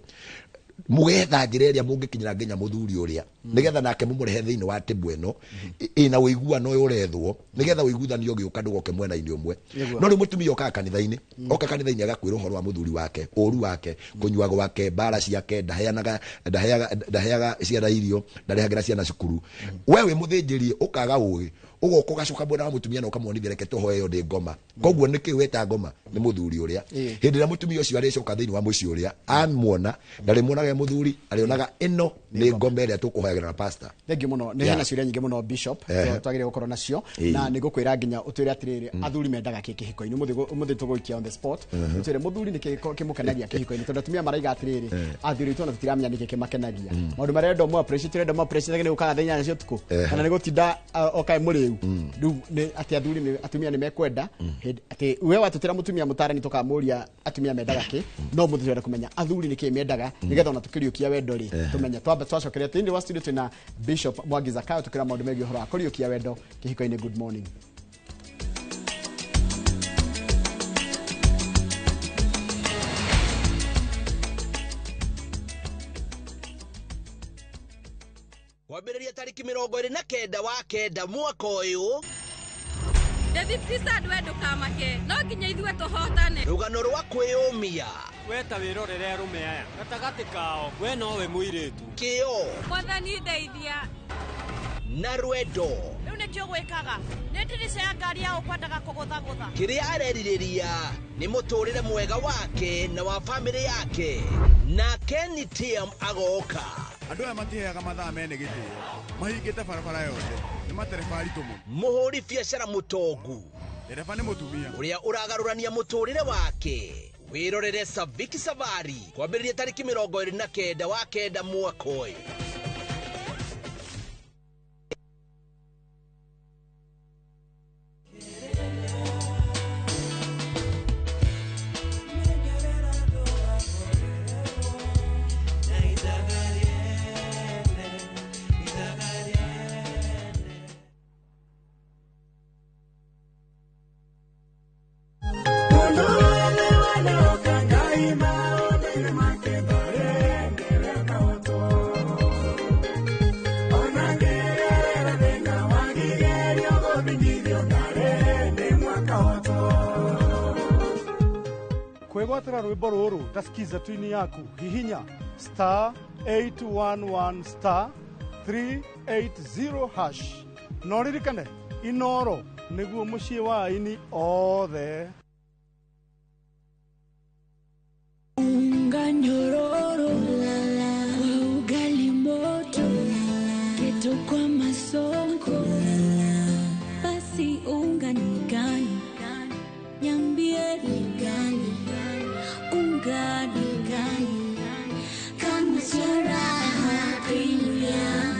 mũgetha njĩra ĩrĩa mũngĩkinyĩra nginya mũthuri ũrĩa, nĩgetha nake mũmũrehe thĩinĩ wa tĩmbu ĩno ĩna ũiguano ũyũ ũrethwo, nĩgetha ũiguithanio ũgĩũka ndũgoke mwena-inĩ ũmwe. No rĩu mũtumia okaga kanitha-inĩ, oka kanitha-inĩ agakwĩra ũhoro wa mũthuri wake, ũru wake, kũnyua gwake, mbara ciake, ndaheaga ciana irio, ndarehagĩra ciana cukuru. We wĩ mũthĩnjĩri ũkaga ũgĩ, ũgoka ũgacoka mwena wa mũtumia na ũkamwonithia reke tũhoe ĩyo ndĩ ngoma. Koguo nĩkĩ weta ngoma nĩ mũthuri ũrĩa. Hĩndĩ ĩrĩa mũtumia ũcio arĩcoka thĩinĩ wa mũciĩ ũrĩa amuona, ndarĩmuonaga e mũthuri, arĩonaga ĩno nĩ ngoma ĩrĩa tũkũhoyagĩra na pastor. Thank you mũno. Nĩ hena ciũria nyingĩ mũno Bishop twagĩrĩire gũkorwo nacio, na nĩ ngũkwĩra nginya ũtwĩre atĩrĩrĩ, athuri mendaga kĩ kĩhiko-inĩ. Ũmũthĩ tũgũikia on the spot, ũtwĩre mũthuri nĩ kĩ kĩmũkenagia kĩhiko-inĩ, tondũ atumia maraiga atĩrĩrĩ, athuri aitũ ona tũtiramenya nĩkĩ kĩmakenagia. Maũndũ marĩa endo mo appreciate, endo mo appreciate nĩ gũkaga thaa 8 cia ũtukũ, kana nĩ gũtinda okae mũrĩu. Rĩu nĩ atĩ athuri nĩ atumia nĩ mekwenda atĩ we watũtĩra mũtumia mũtarani tũkamũria atumia mendaga kĩ, no mũthĩ tũrenda kũmenya athuri nĩ kĩ mendaga, nĩgetha ona tũkĩriũkia wendo rĩ tũmenye. Twambe twacokeria thĩinĩ wa studio twĩna Bishop Mwangi Zakayo tũkĩra maũndũ megiĩ ũhoro wa kũriũkia wendo kĩhiko-inĩ. Good morning. Kwambĩrĩria tarĩki 29 wa 9 mwaka ũyũ. David Fisad, we ndũkamake, no nginya ithuĩ tũhotane. Rũgano rwa kwĩyũmia. We ta wĩrorere arũme aya gatagatĩ kao, we nowe mũirĩtu. Kĩo. Mwathani ndeithia. Na rwendo. Rĩu nĩkĩo gwĩkaga nĩ ndirica ya ngari ya ũkwendaga kũgũthagũtha. Kĩrĩa arerirĩria nĩ mũtũrĩre mwega wake na wa bamĩrĩ yake, na Kenny TM agoka. Andũ aya matiheaga mathaa mene gĩtĩo, mahingĩte barabara yothe, nĩ matereba aritũ mũno. Mũhũri biacara mũtongu, ndereba nĩ mũtumia ũrĩa ũragarũrania mũtũrĩre wake. Wĩrorere Saviki Safari kwambĩrĩria tarĩki 29 wa 9 mwaka ũyũ. Kwĩgwatĩra rwĩmbo rũrũ ta skiza twini yaku, hihinya star 811 star 380 hash. No ririkane Inoro nĩguo mũciĩ wa aini othe. Unga nyororo kwa ugali moto, keto kwa masonko, basi unga ni gani? Niambie ni gani? Unga ni gani? Kama Raha Premium.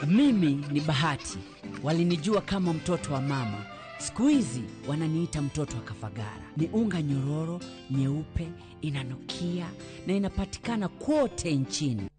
Mimi ni Bahati. Walinijua kama mtoto wa mama. Siku hizi wananiita mtoto wa Kafagara. Ni unga nyororo, nyeupe, inanukia na inapatikana kote nchini.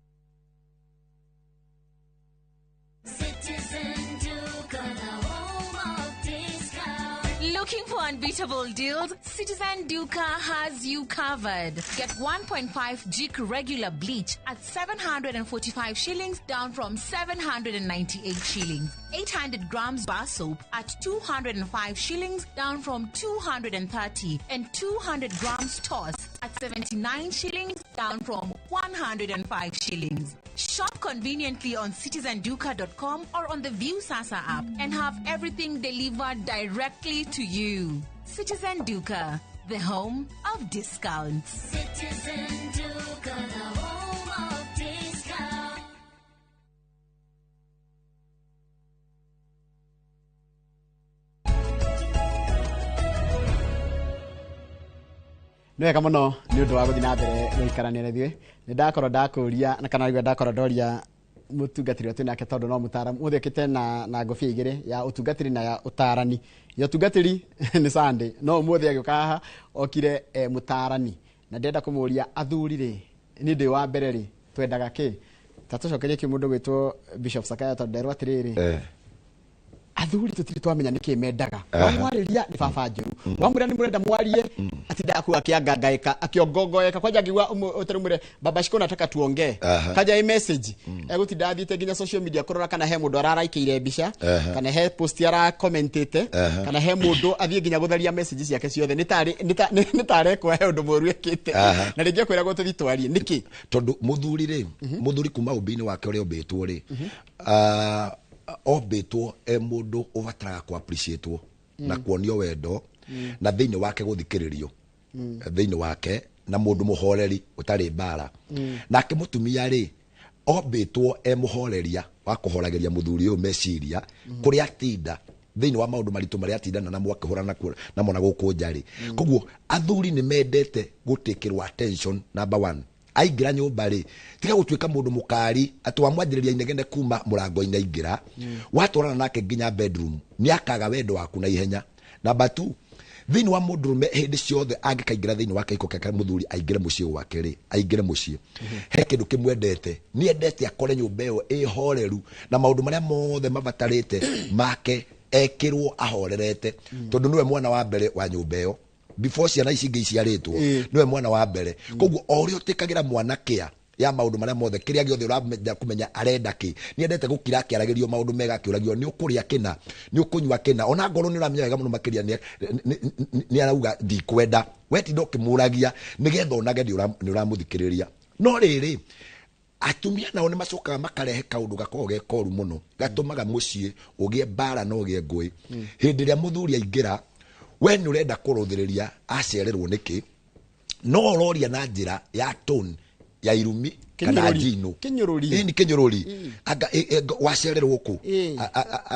Citizen Duka, the home of discount. Looking for unbeatable Unbeatable deals, Citizen Duka has you covered. Get 1.5 Jik regular bleach at 745 shillings down from 798 shillings. 800 grams bar soap at 205 shillings down from 230, and 200 grams toss at 79 shillings down from 105 shillings. Shop conveniently on citizenduka.com or on the Viusasa app and have everything delivered directly to you. Citizen Duka, the home of discounts. Citizen Duka, the home of discounts. Nĩ wega mũno nĩ ũndũ wa gũthiĩ na mbere gũikarania na ithuĩ. Nĩ ndakorwo ndakũria na kana rĩu ndakorwo ndoria mũtungatĩri ũyũ twĩ nake, tondũ no mũtaaramu ũthĩkĩte na ngũbia igĩrĩ, ya ũtungatĩri na ya ũtaarani. Ya ũtungatĩri nĩ Sunday, no ũmũthĩ agĩũka haha okire mũtaarani, na ndĩrenda kũmũria athuri rĩ, niĩ ndĩ wa mbere rĩ, twendaga kĩ? Ta tũcokerie kĩ mũndũ gwĩtwo Bishop Sakaya, tondũ nderwo atĩrĩrĩ, athuri tũtirĩ twamenya nĩkĩ mendaga. Wamwarĩria nĩ baba njũru, wamwĩra nĩ mũrenda mwarie, atinda aku akĩangangaĩka akĩongongoeka. Kwanja ngiuga ũtarĩ mwĩre baba Shiko nataka tuongee, kanja ĩ message egũtinda athiĩte nginya social media kũrora kana he mũndũ araraikĩire mbica, kana he post arakomentĩte, kana he mũndũ athiĩ nginya gũtharia message ciake ciothe, nĩ tarekwo he ũndũ mũru ekĩte, na rĩngĩ ekwĩragwo tũthiĩ twarie nĩkĩ. Tondũ mũthuri rĩ, mũthuri kuma ũmbi-inĩ wake ũrĩa ũmbĩtwo rĩ, ombĩtwo e mũndũ ũbataraga kũ appreciate na kuonio wendo, na thĩinĩ wake gũthikĩrĩrio thĩinĩ wake, na mũndũ mũhoreri ũtarĩ mbara. Nake mũtumia rĩ, ombĩtwo e mũhoreria wa kũhoragĩria mũthuri ũyũ meciria kũrĩa atinda thĩinĩ wa maũndũ maritũ marĩa atindana namo akĩhũrana namo na gũkũ nja rĩ. Koguo athuri nĩ mendete gũtĩkĩrwo attention number one. Aingĩra nyũmba rĩ, tiga gũtuĩka mũndũ mũkari atĩ wamwanjĩrĩria inegene kuma mũrango-inĩ aingĩra, watwarana nake nginya bedroom nĩ akaga wendo waku na ihenya. Number two, thĩinĩ wa mũndũrũme hĩndĩ ciothe angĩkaingĩra thĩinĩ wa kĩhiko kĩake, mũthuri aingĩre mũciĩ gwake rĩ, aingĩre mũciĩ he kĩndũ kĩmwendete, nĩendete akore nyũmba ĩyo ĩhoreru na maũndũ marĩa mothe mabatarĩte make ekĩrwo ahorerete, tondũ nĩwe mwana wa mbere wa nyũmba ĩyo. Before ciana ici ingĩ iciarĩtwo, nĩwe mwana wa mbere. Koguo o ũrĩa ũtĩkagĩra mwana kĩa ya maũndũ marĩa mothe, kĩrĩa gĩothe ũramenya kũmenya arenda kĩ, nĩendete gũkira akĩaragĩrio maũndũ mega, akĩũragio nĩ ũkũrĩa kĩna, nĩ ũkũnyua kĩna, ona ngorwo nĩ ũramenya wega mũno makĩria nĩ arauga ndikwenda, we tinda ũkĩmũragia nĩgetha onage nĩ ũramũthikĩrĩria. No rĩrĩ, atumia nao nĩ macokaga makarehe kaũndũ gakoragwo ge koru mũno, gatũmaga mũciĩ ũgĩe mbara na ũgĩe ngũĩ. Hĩndĩ ĩrĩa mũthuri aingĩra, we nĩ ũrenda kũrũthĩrĩria acererwo nĩkĩ, no ũroria na njĩra ya tone ya irumi kana njino, kĩnyũrũri, kĩnyũrũri, anga wacererwo kũ,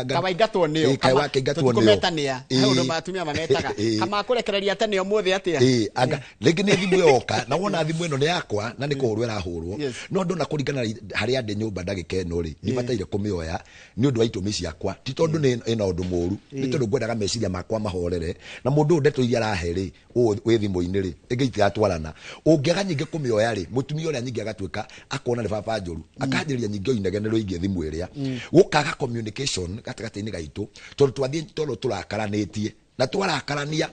kawaingatwo nĩo, tũtikũmetanĩa, he ũndũ atumia mametaga, kama kũrekereria tene ũmũthĩ atĩa, anga rĩngĩ nĩ thimũ yoka, na wona thimũ ĩno nĩ yakwa na nĩ kũhũrwo ĩrahũrwo, no ndona kũringana harĩa ndĩ nyũmba ndagĩka ĩno rĩ, nĩbataire kũmĩoya nĩ ũndũ wa itũmi ciakwa, ti tondũ nĩ ĩna ũndũ mũru, nĩ tondũ ngwendaga meciria makwa mahorere, na mũndũ ũyũ ndeto iria arahe rĩ, ũũ wĩ thimũ-inĩ rĩ, ĩngĩ itiratwarana. Ũngĩaga nyingĩ kũmĩoya rĩ, mũtumia ũrĩa nyingĩ agatuĩka akona nĩ baba njũru, akanjĩrĩria nyingĩ inegene rĩgiĩ thimũ ĩrĩa, gũkaga communication gatagatĩ-inĩ gaitũ, tondũ twathiĩ tondũ tũrakaranĩtie na twarakarania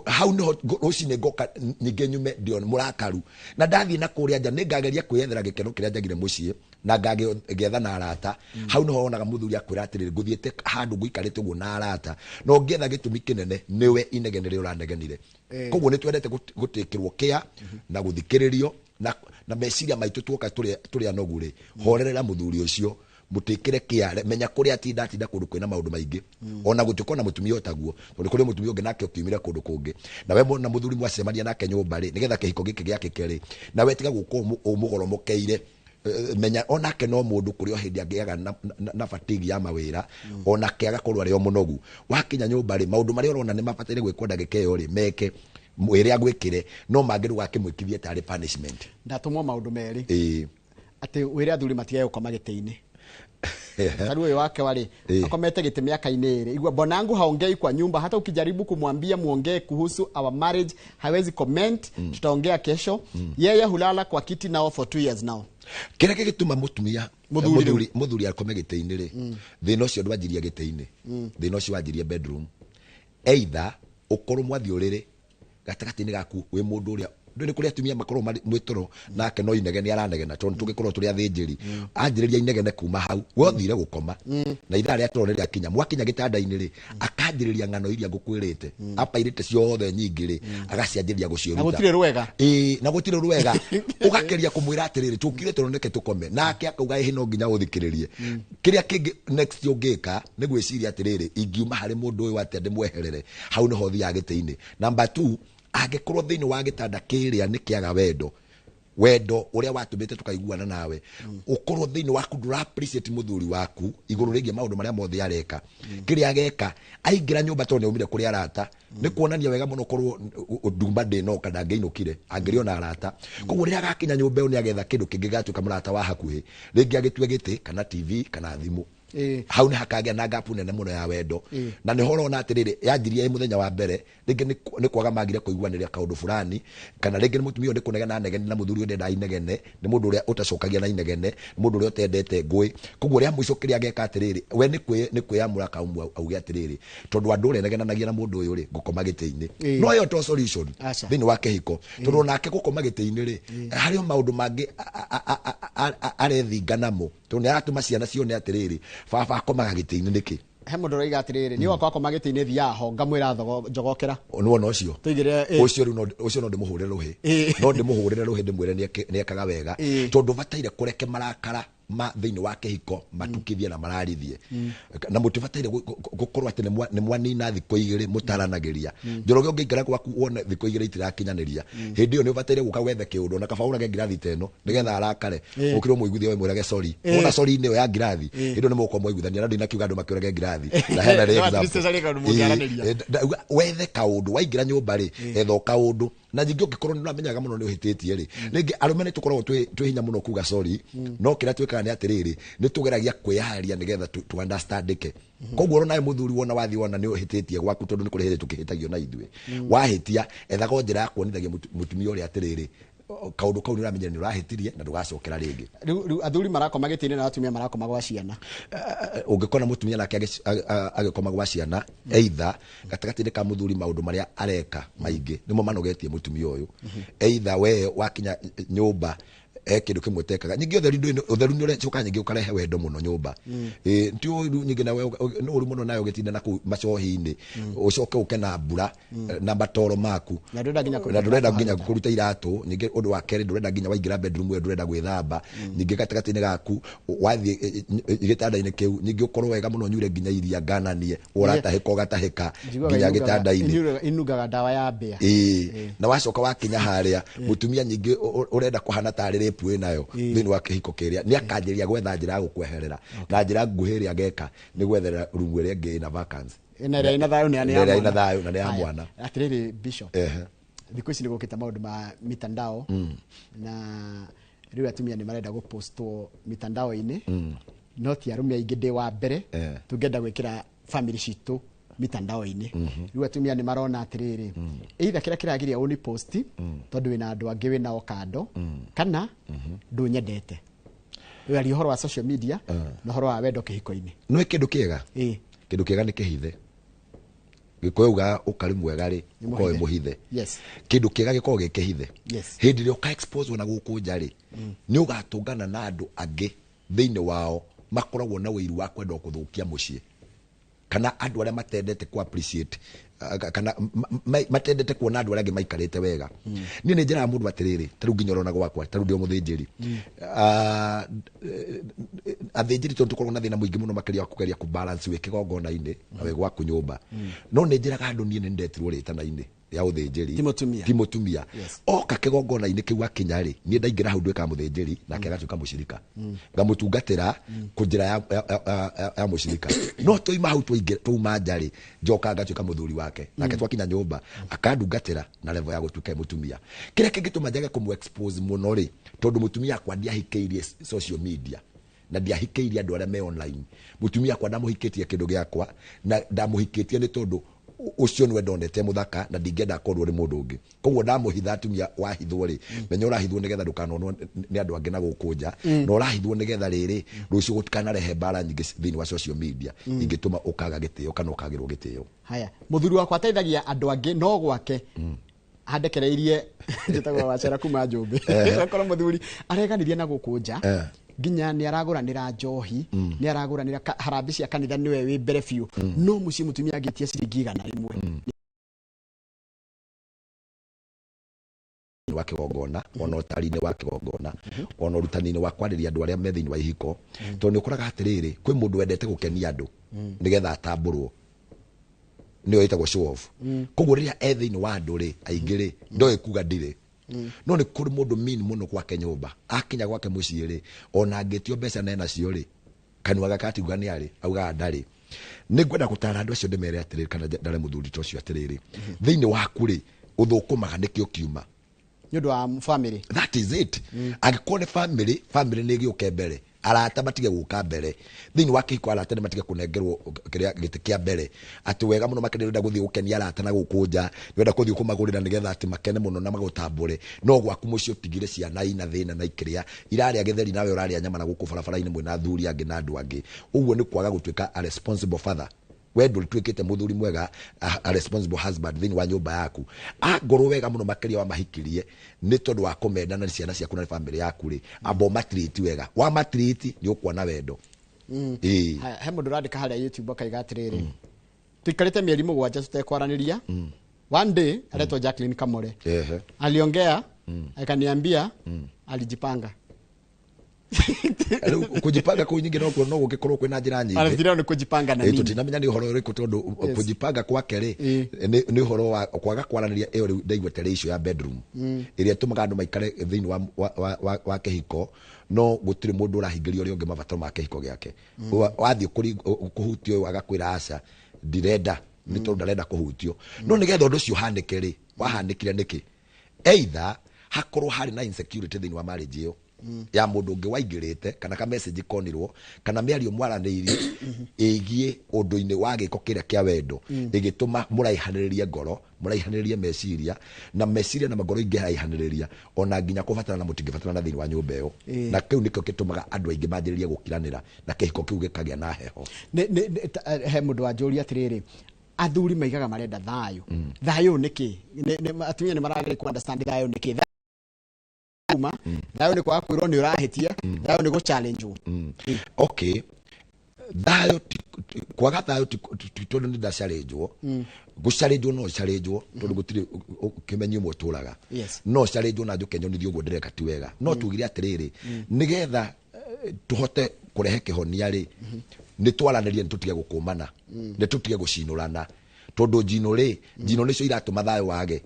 hau niho rũcinĩ ngoka ningĩ nyume ndĩ mũrakaru, na ndathiĩ na kũrĩa nja nĩngageria kwĩyethera gĩkeno kĩrĩa njagire mũciĩ, na ngagĩetha na arata. Hau niho wonaga mũthuri akwĩra atĩrĩrĩ, ngũthiĩte handũ ngũikarĩte ũguo na arata, na ũngĩetha gĩtũmi kĩnene nĩwe inegene rĩrĩa ũranegenire. Koguo nĩ twendete gũtĩkĩrwo kĩa na gũthikĩrĩrio, na meciria maitũ tuoka tũrĩ anogu rĩ, horerera mũthuri ũcio, mũtĩkĩre kĩa, menya kũrĩa atinda atinda kũndũ kwĩna maũndũ maingĩ, ona gũtuĩka ona mũtumia ũtaguo, tondũ kũrĩ mũtumia ũngĩ nake ũkiumire kũndũ kũngĩ, na we na mũthuri mwacemania nake nyũmba rĩ, nĩgetha kĩhiko gĩkĩ gĩakĩke rĩ, na we tiga gũkorwo ũmũgoromokeire, menya onake no mũndũ kũrĩ o hĩndĩ angĩaga na fatigue ya mawĩra, onake agakorwo arĩ o mũnogu. Wakinya nyũmba rĩ, maũndũ marĩa ũrona nĩ mabataire gwĩkwo ndagĩka ĩyo rĩ, meke mwĩre agwĩkĩre, no mangĩ ndũgakĩmwĩkithie tarĩ punishment. Ndatũmwo maũndũ merĩ, atĩ wĩre athuri matigage gũkoma gĩtĩ-inĩ. Taru ũyũ wake warĩ akomete gĩtĩ mĩaka-inĩ ĩrĩ. Igua bwanangu haongei kwa nyumba, hata ukijaribu kumwambia muongee kuhusu our marriage hawezi comment, tutaongea kesho. Yeye hulala kwa kiti nao for 2 years now. Kĩrĩa gĩgĩtũma mũtumia mũthuri akome gĩtĩ-inĩ rĩ, thĩna ũcio ndwanjirie gĩtĩ-inĩ, thĩna ũcio wanjirie bedroom. Either Ũkorwo mwathiĩ ũrĩrĩ gatagatĩ-inĩ gaku wĩ mũndũ ũrĩa ndũĩ nĩ kũrĩ atumia makorwo marĩ mwĩ toro nake no inegene aranegena, tondũ tũgĩkorwo tũrĩ athĩnjĩri anjĩrĩria inegene kuma hau we ũthire gũkoma na ithaa rĩa toro nĩ rĩakinya. Mwakinya gĩtanda-inĩ rĩ, akanjĩrĩria ng'ano iria ngũkwĩrĩte apairĩte ciothe nyingĩ rĩ, agacianjĩrĩria gũciĩruta. Na gũtirĩ rwega. Ĩĩ, na gũtirĩ rwega. Ũgakeria kũmwĩra atĩrĩrĩ, tũkire toro nĩke tũkome, nake akauga ĩhĩ, no nginya ũthikĩrĩrie. Kĩrĩa kĩngĩ next ũngĩka nĩ gwĩciria atĩrĩrĩ, ingiuma harĩ mũndũ ũyũ atĩa ndĩmweherere? Hau nĩho ũthiaga gĩtĩ-inĩ. Number two, angĩkorwo thĩinĩ wa gĩtanda kĩrĩa nĩ kĩaga wendo, wendo ũrĩa watũmĩte tũkaiguana nawe, ũkorwo thĩinĩ waku ndũra appreciate mũthuri waku igũrũ rĩgiĩ maũndũ marĩa mothe areka, kĩrĩa ageka aingĩra nyũmba tondũ nĩaumire kũrĩ arata, nĩ kuonania wega mũno korwo nduma ndĩnoka ndangĩinũkire angĩrĩ ona arata. Koguo rĩrĩa agakinya nyũmba ĩyo, nĩ agetha kĩndũ kĩngĩ gĩgatuĩka mũrata wa hakuhĩ, rĩngĩ agĩtue gĩtĩ kana TV kana thimũ. Hau nĩ hakagĩa na gap nene mũno ya wendo. Na nĩho ũrona atĩrĩrĩ, yanjirie ĩ mũthenya wa mbere, rĩngĩ nĩ kwaga magire kũiguanĩra kaũndũ fulani, kana rĩngĩ nĩ mũtumia ũyũ nĩ kũnegena anegene na mũthuri ũyũ ndendaga inegene, nĩ mũndũ ũrĩa ũtacokagia na inegene, nĩ mũndũ ũrĩa ũtendete ngũĩ. Koguo rĩa mũico kĩrĩa ageka atĩrĩrĩ, we nĩ kwĩamũra kaumua auge atĩrĩrĩ, tondũ andũ ũrĩa negenanagia na mũndũ ũyũ rĩ, ngũkoma gĩtĩ-inĩ. No ĩyo to solution Aca. thĩinĩ wa kĩhiko, tondũ onake gũkoma gĩtĩ-inĩ rĩ, harĩ o maũndũ mangĩ arethinga namo, tondũ nĩ aratũma ciana cione atĩrĩrĩ, baba akomaga gĩtĩ-inĩ nĩkĩ? He mũndũ ũroiga atĩrĩrĩ, niĩ wakwa akoma gĩtĩ-inĩ, thiaga ho ngamwĩra njogokera. Nĩwona ũcio? Tũigĩre, ĩ. Ũcio rĩu ũcio no ndĩmũhũrĩre rũhĩ. No ndĩmũhũrĩre rũhĩ ndĩmwĩre nĩekaga wega, tondũ bataire kũreke marakara ma thĩinĩ wa kĩhiko matukithie na mararithie, na mũtibataire gũkorwo atĩ nĩ mwanina thikũ 2 mũtaranagĩria. Njoroge, ũngĩingĩra gwaku wone thikũ 2 itirakinyanĩria, hĩndĩ ĩyo nĩ ũbataire gũka wethe kĩũndũ na kaba ũrage ngirathi ta ĩno nĩgetha arakare, ũkĩrwo mũiguithie, we mwĩrage sorry. Wona sorry ĩyo ya ngirathi, hĩndĩ ĩyo nĩ mũgũkorwo mwaiguithania. Na ndinakiuga andũ makĩũrage ngirathi na hena No, at least example. ũcarie kaũndũ mũngĩaranĩria. Ndauga wethe kaũndũ waingĩra nyũmba rĩ, etha o kaũndũ. Na ningĩ ũngĩkorwo nĩ ũramenyaga mũno nĩ ũhĩtĩtie rĩ, rĩngĩ arũme nĩ tũkoragwo twĩ hinya mũno kuga sorry, no kĩrĩa twĩkaga nĩ atĩrĩrĩ, nĩ tũgeragia kwĩyaria nĩgetha tu understandĩke. Koguo ona nawe mũthuri, wona wathiĩ wona nĩ ũhĩtĩtie gwaku, tondũ nĩ kũrĩ hĩndĩ tũkĩhĩtagio na ithuĩ, wahĩtia ethaga o njĩra ya kuonithagia mũtumia ũrĩa atĩrĩrĩ, kaũndũ kau nĩ ũramenyera nĩ ũrahĩtirie na ndũgacokera rĩngĩ. Rĩu athuri marakoma gĩtĩ-inĩ na atumia marakoma gwa ciana. Ũngĩkona mũtumia nake agĩkoma gwa ciana, either gatagatĩ-inĩ ka mũthuri maũndũ marĩa areka maingĩ nĩmo manogetie mũtumia ũyũ, either we wakinya nyũmba he kĩndũ kĩmwe tekaga. Nyingĩ ũtheru ũtheru nĩ ũrecoka nyingĩ ũkarehe wendo mũno nyũmba. Ĩ ti ũru nyingĩ nawe nĩ ũru mũno nawe ũgĩtinda na kũu macohi-inĩ, ũcoke ũke na mbura na matoro maku. Na ndũrenda nginya kũruta Na ndũrenda iratũ. Nginya kũruta iratũ. Ningĩ ũndũ wa kerĩ, ndũrenda nginya waingĩra bedroom ĩyo ndũrenda gwĩthamba. Ningĩ gatagatĩ-inĩ gaku wathiĩ gĩtanda-inĩ kĩu, ningĩ ũkorwo wega mũno ũnyuire nginya iria ngananie, ũratahĩka ũgatahĩka Njiguaga nginya gĩtanda-inĩ. Inungaga ndawa ya mbĩa. Ĩĩ, na wacoka wakinya harĩa mũtumia nyingĩ ũrenda kũhana tarĩ rape wĩ nayo thĩinĩ wa kĩhiko kĩrĩa, nĩ akanjĩrĩria gwetha njĩra ya gũkweherera, na njĩra nguhĩ ĩrĩa ageka nĩ gwetherera rumu ĩrĩa ĩngĩ ĩna vacancy. Na ĩrĩa ĩna thayũ na nĩ ya Na ĩrĩa ĩna mwana. thayũ na nĩ ya Haya, mwana. Atĩrĩrĩ Bishop, thikũ ici nĩ gũkĩte maũndũ ma mitandao, na rĩu atumia nĩ marenda gũpostwo mitandao-inĩ, no ti arũme aingĩ. Ndĩ wa mbere, tũngĩenda gwĩkĩra family citũ mitandao-inĩ. Rĩu atumia nĩ marona atĩrĩrĩ, either kĩrĩa kĩragiria ũni post tondũ wĩna andũ angĩ wĩnao kando, kana ndũnyendete. Rĩu aria ũhoro wa social media na ũhoro wa wendo kĩhiko-inĩ. Nĩ kĩndũ kĩega. Kĩndũ kĩega nĩ kĩhithe. Gĩkũyũ ugaga ũkarĩ mwega rĩ, Nĩ ũkorwo wĩ mũhithe. Mũhithe. Kĩndũ kĩega gĩkoragwo gĩ kĩhithe. Hĩndĩ ĩrĩa ũka expose na gũkũ nja rĩ, nĩ ũgatũngana na andũ angĩ thĩinĩ wao makoragwo na ũiru wa kwenda kũthũkia mũciĩ, kana andũ arĩa matendete ku appreciate, kana matendete kuona andũ arĩa angĩ maikarĩte wega. Niĩ nĩ njĩraga mũndũ atĩrĩrĩ, ta rĩu nginya ũrona gwakwa, ta rĩu ndĩ o mũthĩnjĩri. Athĩnjĩri tondũ tũkoragwo na thĩna mũingĩ mũno makĩria wa kũgeria kũ balance wĩ kĩgongona-inĩ na wĩ gwaku nyũmba, no nĩ njĩraga andũ niĩ nĩ ndetirwo rĩtana-inĩ rĩa ũthĩnjĩri. Ti mũtumia. Ti mũtumia. Oka kĩgongona-inĩ kĩu akinya rĩ, niĩ ndaingĩra hau nduĩkaga mũthĩnjĩri nake agatuĩka mũcirika, ngamũtungatĩra kũ njĩra ya mũcirika. No twaima hau twaingĩra twauma nja rĩ, njoka ngatuĩka mũthuri wake nake, twakinya nyũmba akandungatĩra na level ya gũtuĩka mũtumia. Kĩrĩa kĩngĩtũma njage kũmũ expose mũno rĩ, tondũ mũtumia akwa ndiahikĩirie social media na ndiahikĩirie andũ arĩa me online. Mũtumia akwa ndamũhikĩtie kĩndũ gĩakwa, na ndamũhikĩtie nĩ tondũ Ũcio nĩwe ndonete mũthaka na ndingĩenda akorwo nĩ mũndũ ũngĩ. Koguo ndamũhitha. Atumia, wahithwo rĩ, menya ũrahithwo nĩgetha ndũkanonwo nĩ andũ angĩ na gũkũ nja, na ũrahithwo nĩgetha rĩrĩ rũciũ gũtikanarehe mbara nyingĩ thĩinĩ wa social media ingĩtũma ũkaga gĩtĩo kana ũkagĩrwo gĩtĩo. Haya, muthuri wakwa ateithagia andũ angĩ no gwake handekereirie. Njĩtagwo Wacera kuma Njũmbĩ. Akorwo mũthuri areganirie na gũkũ nja, nginya nĩ aragũranĩra njohi, nĩ aragũranĩra harambĩ cia kanitha, nĩwe wĩ mbere biũ, no mũciĩ mũtumia angĩtia ciringi 100. Wa kĩgongona, ona ũtari-inĩ wa kĩgongona, ona ũrutani-inĩ wa kwarĩria andũ arĩa me thĩinĩ wa ihiko, tondũ nĩ ũkoraga atĩrĩrĩ, kwĩ mũndũ wendete gũkenia andũ nĩgetha atambũrwo, nĩyo ĩtagwo show off. Koguo rĩrĩa e thĩinĩ wa andũ rĩ aingĩ rĩ, ndoĩ kuga ndirĩ. No nĩ kũrĩ mũndũ mean mũno gwake nyũmba, akinya gwake mũciĩ rĩ, ona angĩtio mbeca na enacio rĩ, kanua gake atiuga nĩ arĩ, augaga ndarĩ. Nĩ ngwenda gũtara andũ acio, ndĩmere atĩrĩrĩ, kana ndare mũthuri ta ũcio atĩrĩrĩ, thĩinĩ waku rĩ, ũthũkũmaga nĩkĩo kiuma? Nĩ ũndũ wa family. That is it. Angĩkorwo nĩ family, family nĩ ĩgĩũke mbere, arata matige gũka mbere thĩinĩ wa kĩhiko. Arata nĩ matige kũnengerwo kĩrĩa gĩtĩ kĩa mbere, atĩ wega mũno makĩria ũrenda gũthiĩ gũkenia arata na gũkũ nja, nĩũrenda gũthiĩ kũmagũrĩra nĩgetha atĩ makene mũno na magũtambũre, no gwaku mũciĩ ũtigire ciana ina thĩna na ikĩrĩa irarĩa gĩtheri, nawe ũrarĩa nyama na gũkũ barabara-inĩ mwĩna athuri angĩ na andũ angĩ. Ũguo nĩ kwaga gũtuĩka a responsible father. We ndũtuĩkĩte mũthuri mwega, a responsible husband thĩinĩ wa nyũmba yaku. Angorwo wega mũno makĩria wamahikirie nĩ tondũ wa kũmenda na nĩ ciana ciaku na nĩ family yaku rĩ, amba ũmatiriti wega. Wamatiriti nĩ ũkuona wendo. Ĩĩ. Haya, he mũndũ ũrandĩka harĩa YouTube akaiga atĩrĩrĩ, tuikarĩte mĩeri 7 tutekwaranĩria. One day aretwo Jacqueline Kamore, aliongea akaniambia alijipanga. Rĩu kũjipanga kũu nyingĩ no gũgĩkorwo kwĩna njĩra nyingĩ. Anafikiria nĩ kũjipanga na Ĩ, nini? Tũtinamenya nĩ ũhoro ũrĩkũ, tondũ kũjipanga kwake rĩ, nĩ ũhoro wa kwaga kwaranĩria. Ĩyo rĩu ndaigua tarĩ issue ya bedroom ĩrĩa ĩtũmaga andũ maikare thĩinĩ wa kĩhiko, no gũtirĩ mũndũ ũrahingĩria ũrĩa ũngĩ mabataro ma kĩhiko gĩake. Wathiĩ kũhutio ũyũ agakwĩra aca, ndirenda, nĩ tondũ ndarenda kũhutio. No nĩgetha ũndũ ũcio ũhanĩke rĩ, wahanĩkire nĩkĩ? Either hakorwo harĩ na insecurity thĩinĩ wa marriage ĩyo ya mũndũ ũngĩ waingĩrĩte, kana ka message konirwo, kana mĩario mwaranĩirie ĩgiĩ ũndũ-inĩ wa gĩko kĩrĩa kĩa wendo, ĩgĩtũma mũraihanĩrĩrie ngoro, mũraihanĩrĩrie meciria, na meciria na ngoro ingĩraihanĩrĩria, ona nginya kũbatarana mũtingĩbatarana thĩinĩ wa nyũmba ĩyo. Na kĩu nĩkĩo gĩtũmaga andũ aingĩ manjĩrĩrie gũkiranĩra na kĩhiko kĩu gĩkagĩa na heho. He mũndũ wanjũria atĩrĩrĩ, athuri maigaga marenda thayũ. Thayũ nĩ kĩ? Atumia nĩ marageria ku understand thayũ nĩ kĩ. Kuma thayũ nĩ kwaga kwĩrwo nĩ ũrahĩtia, thayũ nĩ gũ challenge. Okay, thayũ kwaga thayũ ti tondũ nĩ ndacarenjwo. Gũcarenjwo no ũcarenjwo, tondũ gũtirĩ kĩmenyi ũmwe ũtũraga. No ũcarenjwo na njũke nyonithio ũguo ndĩreka ti wega. No tugire atĩrĩrĩ, nĩgetha tũhote kũrehe kĩhonia rĩ, nĩ twaranĩrie, nĩ tũtige gũkũmana, nĩ tũtige gũcinũrana, tondũ njino rĩ, njino nĩcio iratũma thayũ wage.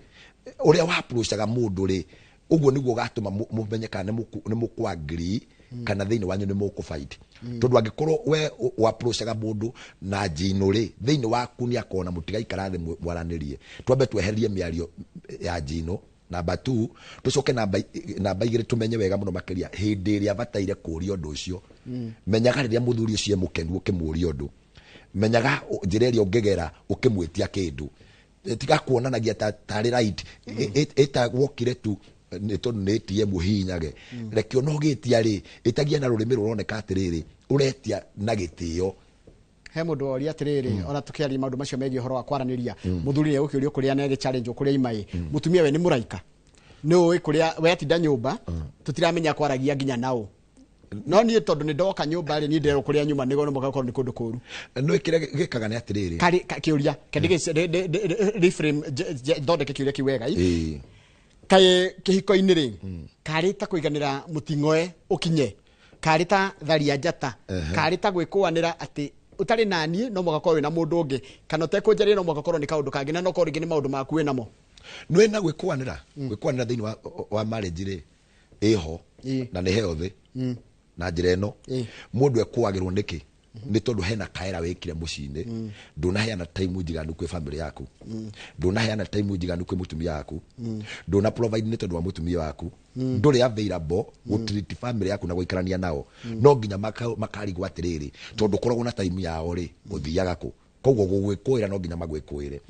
Ũrĩa wa-approachaga mũndũ rĩ, ũguo nĩguo ũgatũma mũmenye kana nĩ mũkũ agree kana thĩinĩ wanyu nĩ mũkũ fight, tondũ angĩkorwo we wa-approachaga mũndũ na njino rĩ, thĩinĩ waku nĩ akona mũtigaikara thĩ mwaranĩrie. Twambe tweherie mĩario ya njino namba 2, tucoke namba 2, tumenye wega muno makiria hindi ĩrĩa bataire kũria ũndũ ũcio. Menyaga rĩrĩa mũthuri ũcio e mũkenu ũkĩmũria ũndũ, menyaga njĩra ĩrĩa ũngĩgera ũkĩmwĩtia kĩndũ. Tiga kuonanagia ta tarĩ right ĩta wokire tu nĩ tondũ nĩ ATM ũhihinyage. Reke ona ũgĩtia rĩ, ĩtagia na rũrĩmĩ rũroneka atĩrĩrĩ, ũretia na gĩtĩo. He mũndũ woria atĩrĩrĩ, ona tũkĩaria maũndũ macio megiĩ ũhoro wa kwaranĩria, mũthuri nĩ egũkĩũrio kũrĩa na challenge kũrĩa imaĩ, mũtumia we nĩ mũraika, nĩ ũĩ kũrĩa we atinda nyũmba, tũtiramenya kwaragia nginya naũ. No niĩ tondũ nĩ ndoka nyũmba rĩ, niĩ ndĩrerwo kũrĩa nyuma nĩguo no mũhaka gũkorwo nĩ kũndũ kũru. No kĩrĩa gĩkaga nĩ atĩrĩrĩ, Karĩ kĩũria ke reframe, thondeke kĩũria kĩu wega. Kaĩ kĩhiko-inĩ rĩ, karĩ ta kũiganĩra mũting'oe ũkinye, karĩ ta tharia njata, karĩ ta gwĩkũanĩra atĩ ũtarĩ naniĩ no mũhaka ũkorwo wĩna mũndũ ũngĩ, kana ũtekũnjaria no mũhaka ũkorwo nĩ kaũndũ kangĩ, na no korwo rĩngĩ nĩ maũndũ maku wĩ namo? Nĩ na gwĩkũanĩra thĩinĩ wa marriage rĩ, ĩho na nĩ healthy na njĩra ĩno. Mũndũ ekũagĩrwo nĩkĩ? Nĩ tondũ hena kaera wĩkire mũciĩ-inĩ, ndũnaheana time njiganu kwĩ family yaku, ndũnaheana time njiganu kwĩ mũtumia waku, ndũna provide nĩ tondũ wa mũtumia waku, ndũrĩ available gũtreat family yaku na gũikarania nao. No nginya makarigwo atĩrĩrĩ, tondũ ũkoragwo na time yao rĩ, ũthiaga kũ? Koguo gũgwĩkũĩra no nginya magwĩkũĩre.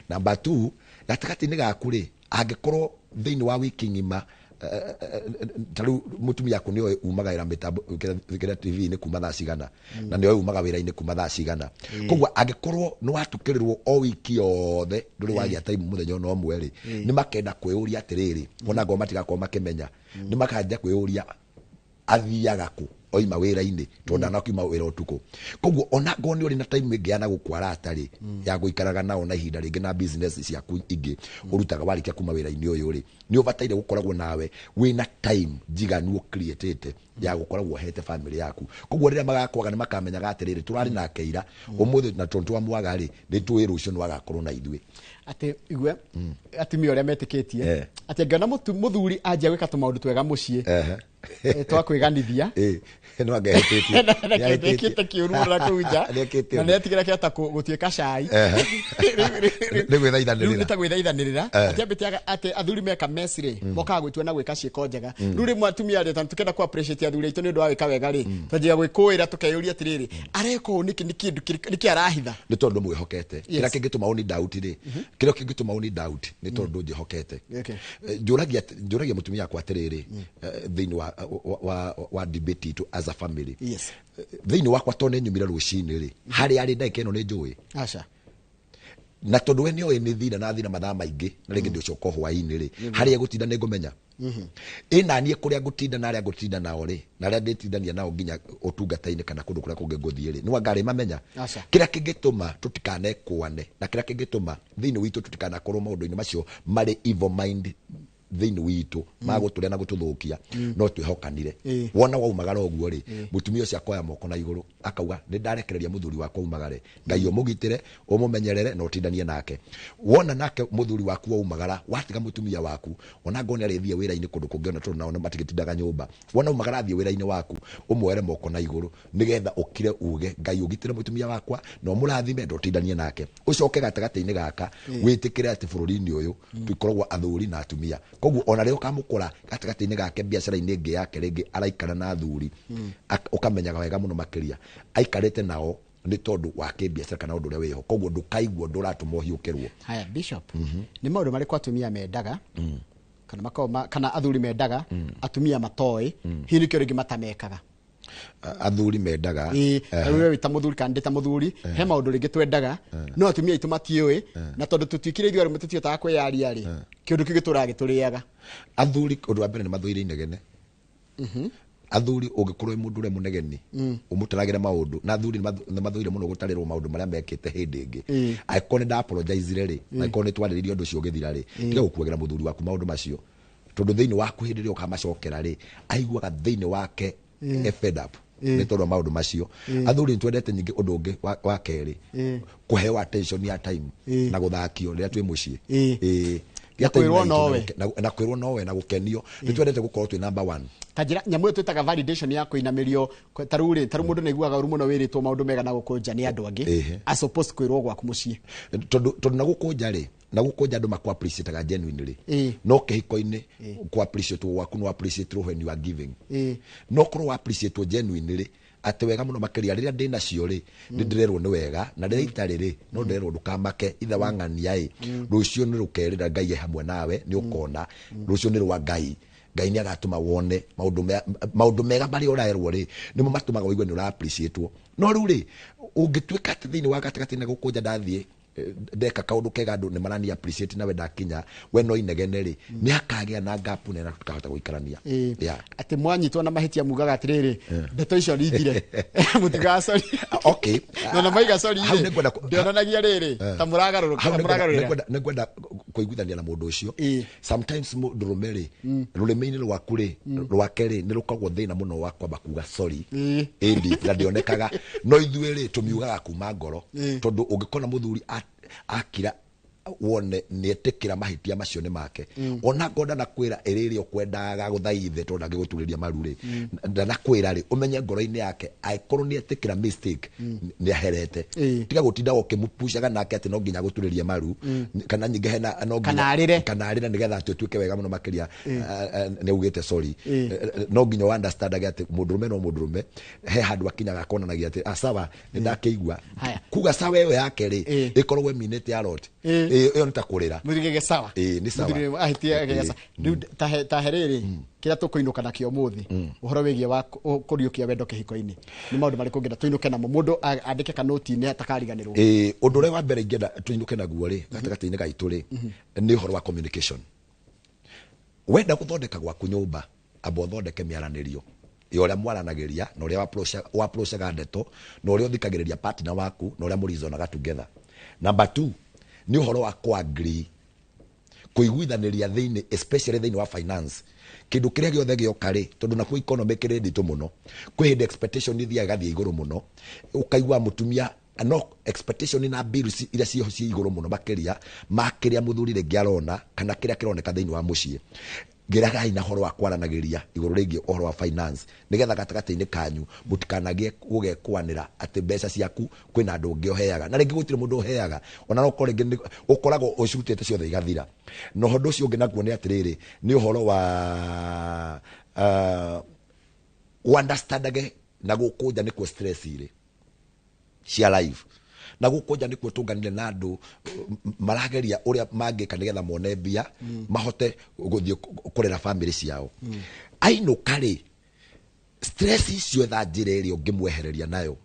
Number 2, gatagatĩ-inĩ gaku rĩ, angĩkorwo thĩinĩ wa wiki ng'ima, ta rĩu mũtumia aku nĩoĩ umaga wĩra mĩtambo kĩrĩa TV-inĩ kuma thaa cigana, na nĩoĩ umaga wĩra-inĩ kuma thaa cigana. Koguo angĩkorwo nĩ watukĩrĩrwo o wiki yothe, ndũrĩ wagĩa time mũthenya ona ũmwe rĩ, nĩ makenda kwĩyũria atĩrĩrĩ, ona ngorwo matigakorwo makĩmenya, nĩ makanja kwĩyũria athiaga kũ oima wĩra-inĩ, tondũ ndanakiuma wĩra ũtukũ. Koguo ona ngorwo nĩ ũrĩ na time ĩngĩ ya na gũkũ arata rĩ, ya gũikaraga nao na ihinda rĩngĩ na business ciaku ingĩ ũrutaga warĩkia kuma wĩra-inĩ ũyũ rĩ, nĩ ũbataire gũkoragwo nawe wĩna time njiganu ũcreatĩte ya gũkoragwo ũhete family yaku. Koguo rĩrĩa magakwaga nĩ makamenyaga atĩrĩrĩ, tũrarĩ nake ira, ũmũthĩ na tondũ twamwaga rĩ, nĩ tũĩ rũciũ nĩ agakorwo na ithuĩ. Atĩ igue atumia ũrĩa metĩkĩtie atĩ angĩona mũthuri anjia gwĩka tũmaũndũ twega mũciĩ, twakwĩganithia, no angehĩtĩtie. Nĩekĩte kĩũru na kũu nja, na nĩetigĩra kĩhota gũtuĩka cai. Nĩ gwĩthaithanĩrĩra. Nĩ ta gwĩthaithanĩrĩra. Atĩ ambĩte atĩ athuri meka mess rĩ, mokaga gwĩtua na gwĩka ciĩko njega. Rĩu rĩmwe atumia rĩ, tũkĩenda kũ appreciate athuri aitũ nĩ ũndũ wa gwĩka wega rĩ, twanjagia gwĩkũĩra tũkeyũria atĩrĩrĩ, areka ũũ nĩkĩ, nĩkĩ nĩkĩ arahitha? Nĩ tondũ mwĩhokete. Kĩrĩa kĩngĩtũma ũni doubt rĩ, kĩrĩa kĩngĩtũma ũni doubt nĩ tondũ njĩhokete. Njũragia mũtumia wakwa atĩrĩrĩ, thĩinĩ wa debate itũ as a family. Thĩinĩ wakwa tondũ nĩ nyumire rũcinĩ rĩ, harĩa arĩ ndagĩka ĩno nĩ njũĩ. Aca. Na tondũ we nĩoĩ nĩ thira na thira mathaa maingĩ, na rĩngĩ ndĩũcoka hwaĩ-inĩ rĩ, harĩa egũtinda nĩ ngũmenya. Ĩ naniĩ kũrĩa ngũtinda na arĩa ngũtinda nao rĩ, na arĩa ndĩtindania nao nginya ũtungata-inĩ kana kũndũ kũrĩa kũngĩ ngũthiĩ rĩ, nĩ wangarĩ mamenya. Kĩrĩa kĩngĩtũma tũtikanekũane, na kĩrĩa kĩngĩtũma thĩinĩ witũ tũtikanakorwo maũndũ-inĩ macio marĩ evil mind thĩinĩ witũ, magũtũrĩa na gũtũthũkia, no twĩhokanire. Wona waumagara ũguo rĩ, mũtumia ũcio akoya moko na igũrũ akauga nĩ ndarekereria mũthuri wakwa umagare, Ngai ũmũgitĩre, ũmũmenyerere na ũtindanie nake. Wona nake mũthuri waku waumagara, watiga mũtumia waku, ona ngorwo nĩ arĩthiĩ wĩra-inĩ kũndũ kũngĩ ona tondũ nao matigĩtindaga nyũmba, wona umagara athiĩ wĩra-inĩ waku, ũmuoere moko na igũrũ nĩgetha ũkire uge Ngai ũgitĩre mũtumia wakwa na ũmũrathime na ũtindanie nake. Ũcoke gatagatĩ-inĩ gaka wĩtĩkĩre atĩ bũrũri-inĩ ũyũ tũkoragwo athuri na atumia. Koguo ona rĩrĩa ũkamũkora gatagatĩ-inĩ gake biacara-inĩ ĩngĩ yake rĩngĩ araikara na athuri, ũkamenyaga wega mũno makĩria aikarĩte nao nĩ tondũ wa kĩbiacara kana ũndũ ũrĩa wĩho. Koguo ndũkaigua ũndũ ũratũma ũhiũkĩrwo. Haya Bishop, nĩ maũndũ marĩkũ atumia mendaga kana makoragwo kana athuri mendaga atumia matoĩ, hihi nĩkĩo rĩngĩ matamekaga? Athuri mendaga Rĩu we wĩ ta mũthuri kana ndĩ ta mũthuri, he maũndũ rĩngĩ twendaga no atumia aitũ matiũĩ, na tondũ tũtuĩkire ithuĩ arũme tũtihotaga kwĩyaria rĩ, kĩũndũ kĩu gĩtũraga gĩtũrĩaga. Athuri ũndũ wa mbere nĩ mathũire inegene. Athuri ũngĩkorwo wĩ mũndũ ũrĩa mũnegeni, ũmũtaragĩre maũndũ, na athuri nĩ mathũire mũno gũtarĩrwo maũndũ marĩa mekĩte hĩndĩ ĩngĩ. Angĩkorwo nĩ nda apologize rĩ, angĩkorwo nĩ twarĩrĩirie ũndũ ũcio ũgĩthira rĩ, tiga gũkuagĩra mũthuri waku maũndũ macio, tondũ thĩinĩ waku hĩndĩ ĩrĩa ũkamacokera rĩ, aiguaga thĩinĩ wake e fed up nĩ tondũ wa maũndũ macio. Athuri nĩ twendete nyingĩ ũndũ ũngĩ wa kerĩ, kũheo attention ya time na gũthakio rĩrĩa twĩ mũciĩ. Na kwĩrwo nowe. Na kwĩrwo nowe na gũkenio. Nĩ twendete gũkorwo twĩ number one. Ta njĩra nyamũ ĩyo twĩtaga validation ya kũinamĩrio, ta rĩu rĩ, ta rĩu mũndũ nĩaiguaga ũru mũno wĩrĩtwo maũndũ mega na gũkũ nja nĩ andũ angĩ, as opposed kwĩrwo gwaku mũciĩ. Tondũ na gũkũ nja rĩ, na gũkũ nja andũ makũ appreciate genuinely. No kĩhiko-inĩ kũ appreciate gwaku no appreciate when you are giving. No korwo appreciate genuinely atĩ wega mũno makĩria rĩrĩa ndĩ nacio rĩ, nĩ ndĩrerwo nĩ wega, na rĩrĩa itarĩ rĩ, no ndĩrerwo ndũkamake, ithe wa ng'ania ĩ, rũciũ nĩ rũkerĩra Ngai e hamwe nawe, nĩ ũkona rũciũ nĩ rwa Ngai. Ngai nĩ agatũma wone maũndũ mega marĩa ũrerwo rĩ, nĩmo matũmaga ũigue nĩ ũra appreciate. No rĩu rĩ, ũngĩtuĩka atĩ thĩinĩ wa gatagatĩ na gũkũ nja ndathiĩ ndeka kaũndũ kega andũ nĩ marani appreciate nawe ndakinya we no inegene rĩ, nĩ hakagĩa na gap nene na tũkahota gũikarania. Atĩ mwanyitwo na mahĩtia mugaga atĩrĩrĩ, ndeto icio ningire mũtigaga sorry. Na maiga sorry Hau rĩ, nĩngwenda ndĩonanagia rĩrĩ ta mũragarũrũka, Hau mũragarũrĩra. nĩngwenda kũiguithania na mũndũ ũcio. Sometimes mũndũrũme rĩ, rũrĩmĩ-inĩ rwaku rĩ, rwake rĩ, nĩ rũkoragwo thĩna mũno wa kwamba kuga sorry. Ĩndi na ndĩonekaga, no ithuĩ rĩ tũmiugaga kuma ngoro, tondũ ũngĩkona mũthuri akira Wone nĩetĩkĩra mahĩtia macio nĩ make. Ona ngorwo ndanakwĩra ĩrĩ ĩrĩa ũkwendaga gũthaithe tondũ ndangĩgũturĩria maru rĩ, ndanakwĩra rĩ, ũmenye ngoro-inĩ yake angĩkorwo nĩetĩkĩra mistake, nĩ aherete. Tiga gũtinda ũkĩmũpucaga nake atĩ no nginya agũturĩrie maru, kana nyingĩ hena no nginya Kana arĩre. Kana arĩre nĩgetha atĩ ũtuĩke wega mũno makĩria. Nĩ augĩte sorry. No nginya ũ understand atĩ mũndũrũme no mũndũrũme, he handũ akinyaga akonanagia atĩ, "Ah, sawa, nĩ ndakĩigua." Haya. Kuga sawa ĩyo yake rĩ, ĩkoragwo ĩminĩte a lot. Ĩyo nĩ ta kũrĩra. Mũthuri sawa. Ĩĩ, nĩ sawa. Mũthuri ahĩtia agege sawa. Rĩu tahe rĩrĩ kĩrĩa tũkũinũka nakĩo ũmũthĩ, ũhoro wĩgiĩ wa kũriũkia wendo kĩhiko-inĩ, nĩ maũndũ marĩkũ ũngĩenda tũinũke namo, mũndũ andĩke kanoti-inĩ atakariganĩrwo? Ĩĩ, ũndũ ũrĩa wa mbere ingĩenda tũinũke naguo rĩ gatagatĩ-inĩ gaitũ rĩ, nĩ ũhoro wa communication. Wenda gũthondeka gwaku nyũmba, amba ũthondeke mĩaranĩrio ya ũrĩa mwaranagĩria na ũrĩa ũapproachaga ndeto na ũrĩa ũthikagĩrĩria partner waku na ũrĩa mũrizonaga together. Number two nĩ ũhoro wa kũagree, kũiguithanĩria thĩinĩ, especially thĩinĩ wa finance, kĩndũ kĩrĩa gĩothe gĩoka rĩ, tondũ nakuo economy kĩrĩ nditũ mũno, kwĩ hĩndĩ expectation ithiaga ĩgathiĩ igũrũ mũno, ũkaigua mũtumia no expectation na bills iria ciĩho ciĩ igũrũ mũno makĩria ma kĩrĩa mũthuri rĩngĩ arona kana kĩrĩa kĩroneka thĩinĩ wa mũciĩ. Gĩragai na ũhoro wa kwaranagĩria igũrũ rĩgiĩ ũhoro wa finance, nĩgetha gatagatĩ-inĩ kanyu mũtikanagĩe gũgekwanĩra atĩ mbeca ciaku kwĩna andũ ũngĩ ũheaga na rĩngĩ gũtirĩ mũndũ ũheaga, ona no ũkorwo rĩngĩ ũkoragwo ũcirutĩte ciothe igathira. Na ũndũ ũcio ũngĩ naguo nĩ atĩrĩrĩ, nĩ ũhoro wa ũunderstandage na gũkũ nja nĩkuo stress irĩ cia life, na gũkũ nja nĩkuo tũnganire na andũ marageria ũrĩa mangĩka nĩgetha mone mbia, mahote gũthiĩ kũrera family ciao. Ainũka rĩ, stress icio etha njĩra ĩrĩa ũngĩmwehereria nayo,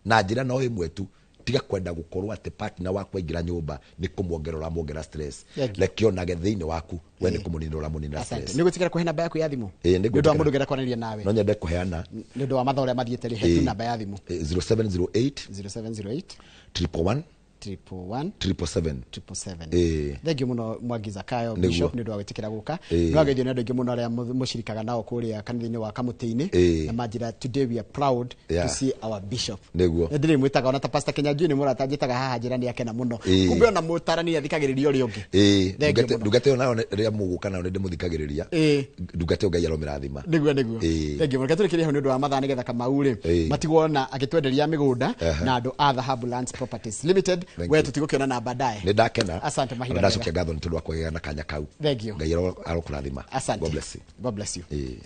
na njĩra no ĩmwe tu, tiga kwenda gũkorwo atĩ partner waku aingĩra nyũmba nĩ kũmuongerera ũramuongerera stress. Thank you. Reke onage thĩinĩ waku we nĩ kũmũninĩra ũramũninĩra Asante. stress. Nĩ gwĩtĩkĩra kũhe namba yaku ya thimũ? Ĩĩ, nĩ Nĩ ũndũ wa ngwĩtĩkĩra. mũndũ ũngĩenda kwaranĩria nawe. No nyende kũheana. Nĩ ũndũ wa mathaa ũrĩa mathiĩte rĩ, he tu namba ya thimũ. 0708 0708 111 111 777. 777. Ĩĩ. Thengiũ mũno, Mwangi Zakayo, Nĩguo. Bishop, nĩ ũndũ wa gwĩtĩkĩra gũka. Ĩĩ. Nĩ wageithio nĩ andũ aingĩ mũno arĩa mũcirikaga nao kũrĩa kanitha-inĩ wa Kamũtĩ-inĩ, na manjĩra, "Today we are proud to see our bishop." Nĩguo. Nĩ ndĩrĩ mwĩtaga ona ta Pastor Kenya Njui, nĩ mũrata njĩtaga haha, njĩra nĩ akena mũno. Kumbe ona mũtarani athikagĩrĩria ũrĩa ũngĩ. Thengiũ mũno. Ndungata ĩyo nayo rĩrĩa mũgũka nayo nĩ ndĩmũthikagĩrĩria. Ndungata ĩyo Ngai aromĩrathima. Nĩguo. Thengiũ mũno. Reke tũrĩkĩrie hau nĩ ũndũ wa mathaa, nĩgetha Kamau rĩ matigwo na agĩtwenderia mĩgũnda na andũ a Dhahabu Lands Properties Limited. Thank We you. tũtigũkĩona na baadaye. Nĩ ndakena. Asante, mahinda Na ndacokia mega. ngatho nĩ tondũ wa kwagĩa na kanya kau. Thank you. Ngai arokũrathima. Asante. God bless you. God bless you. Ĩĩ.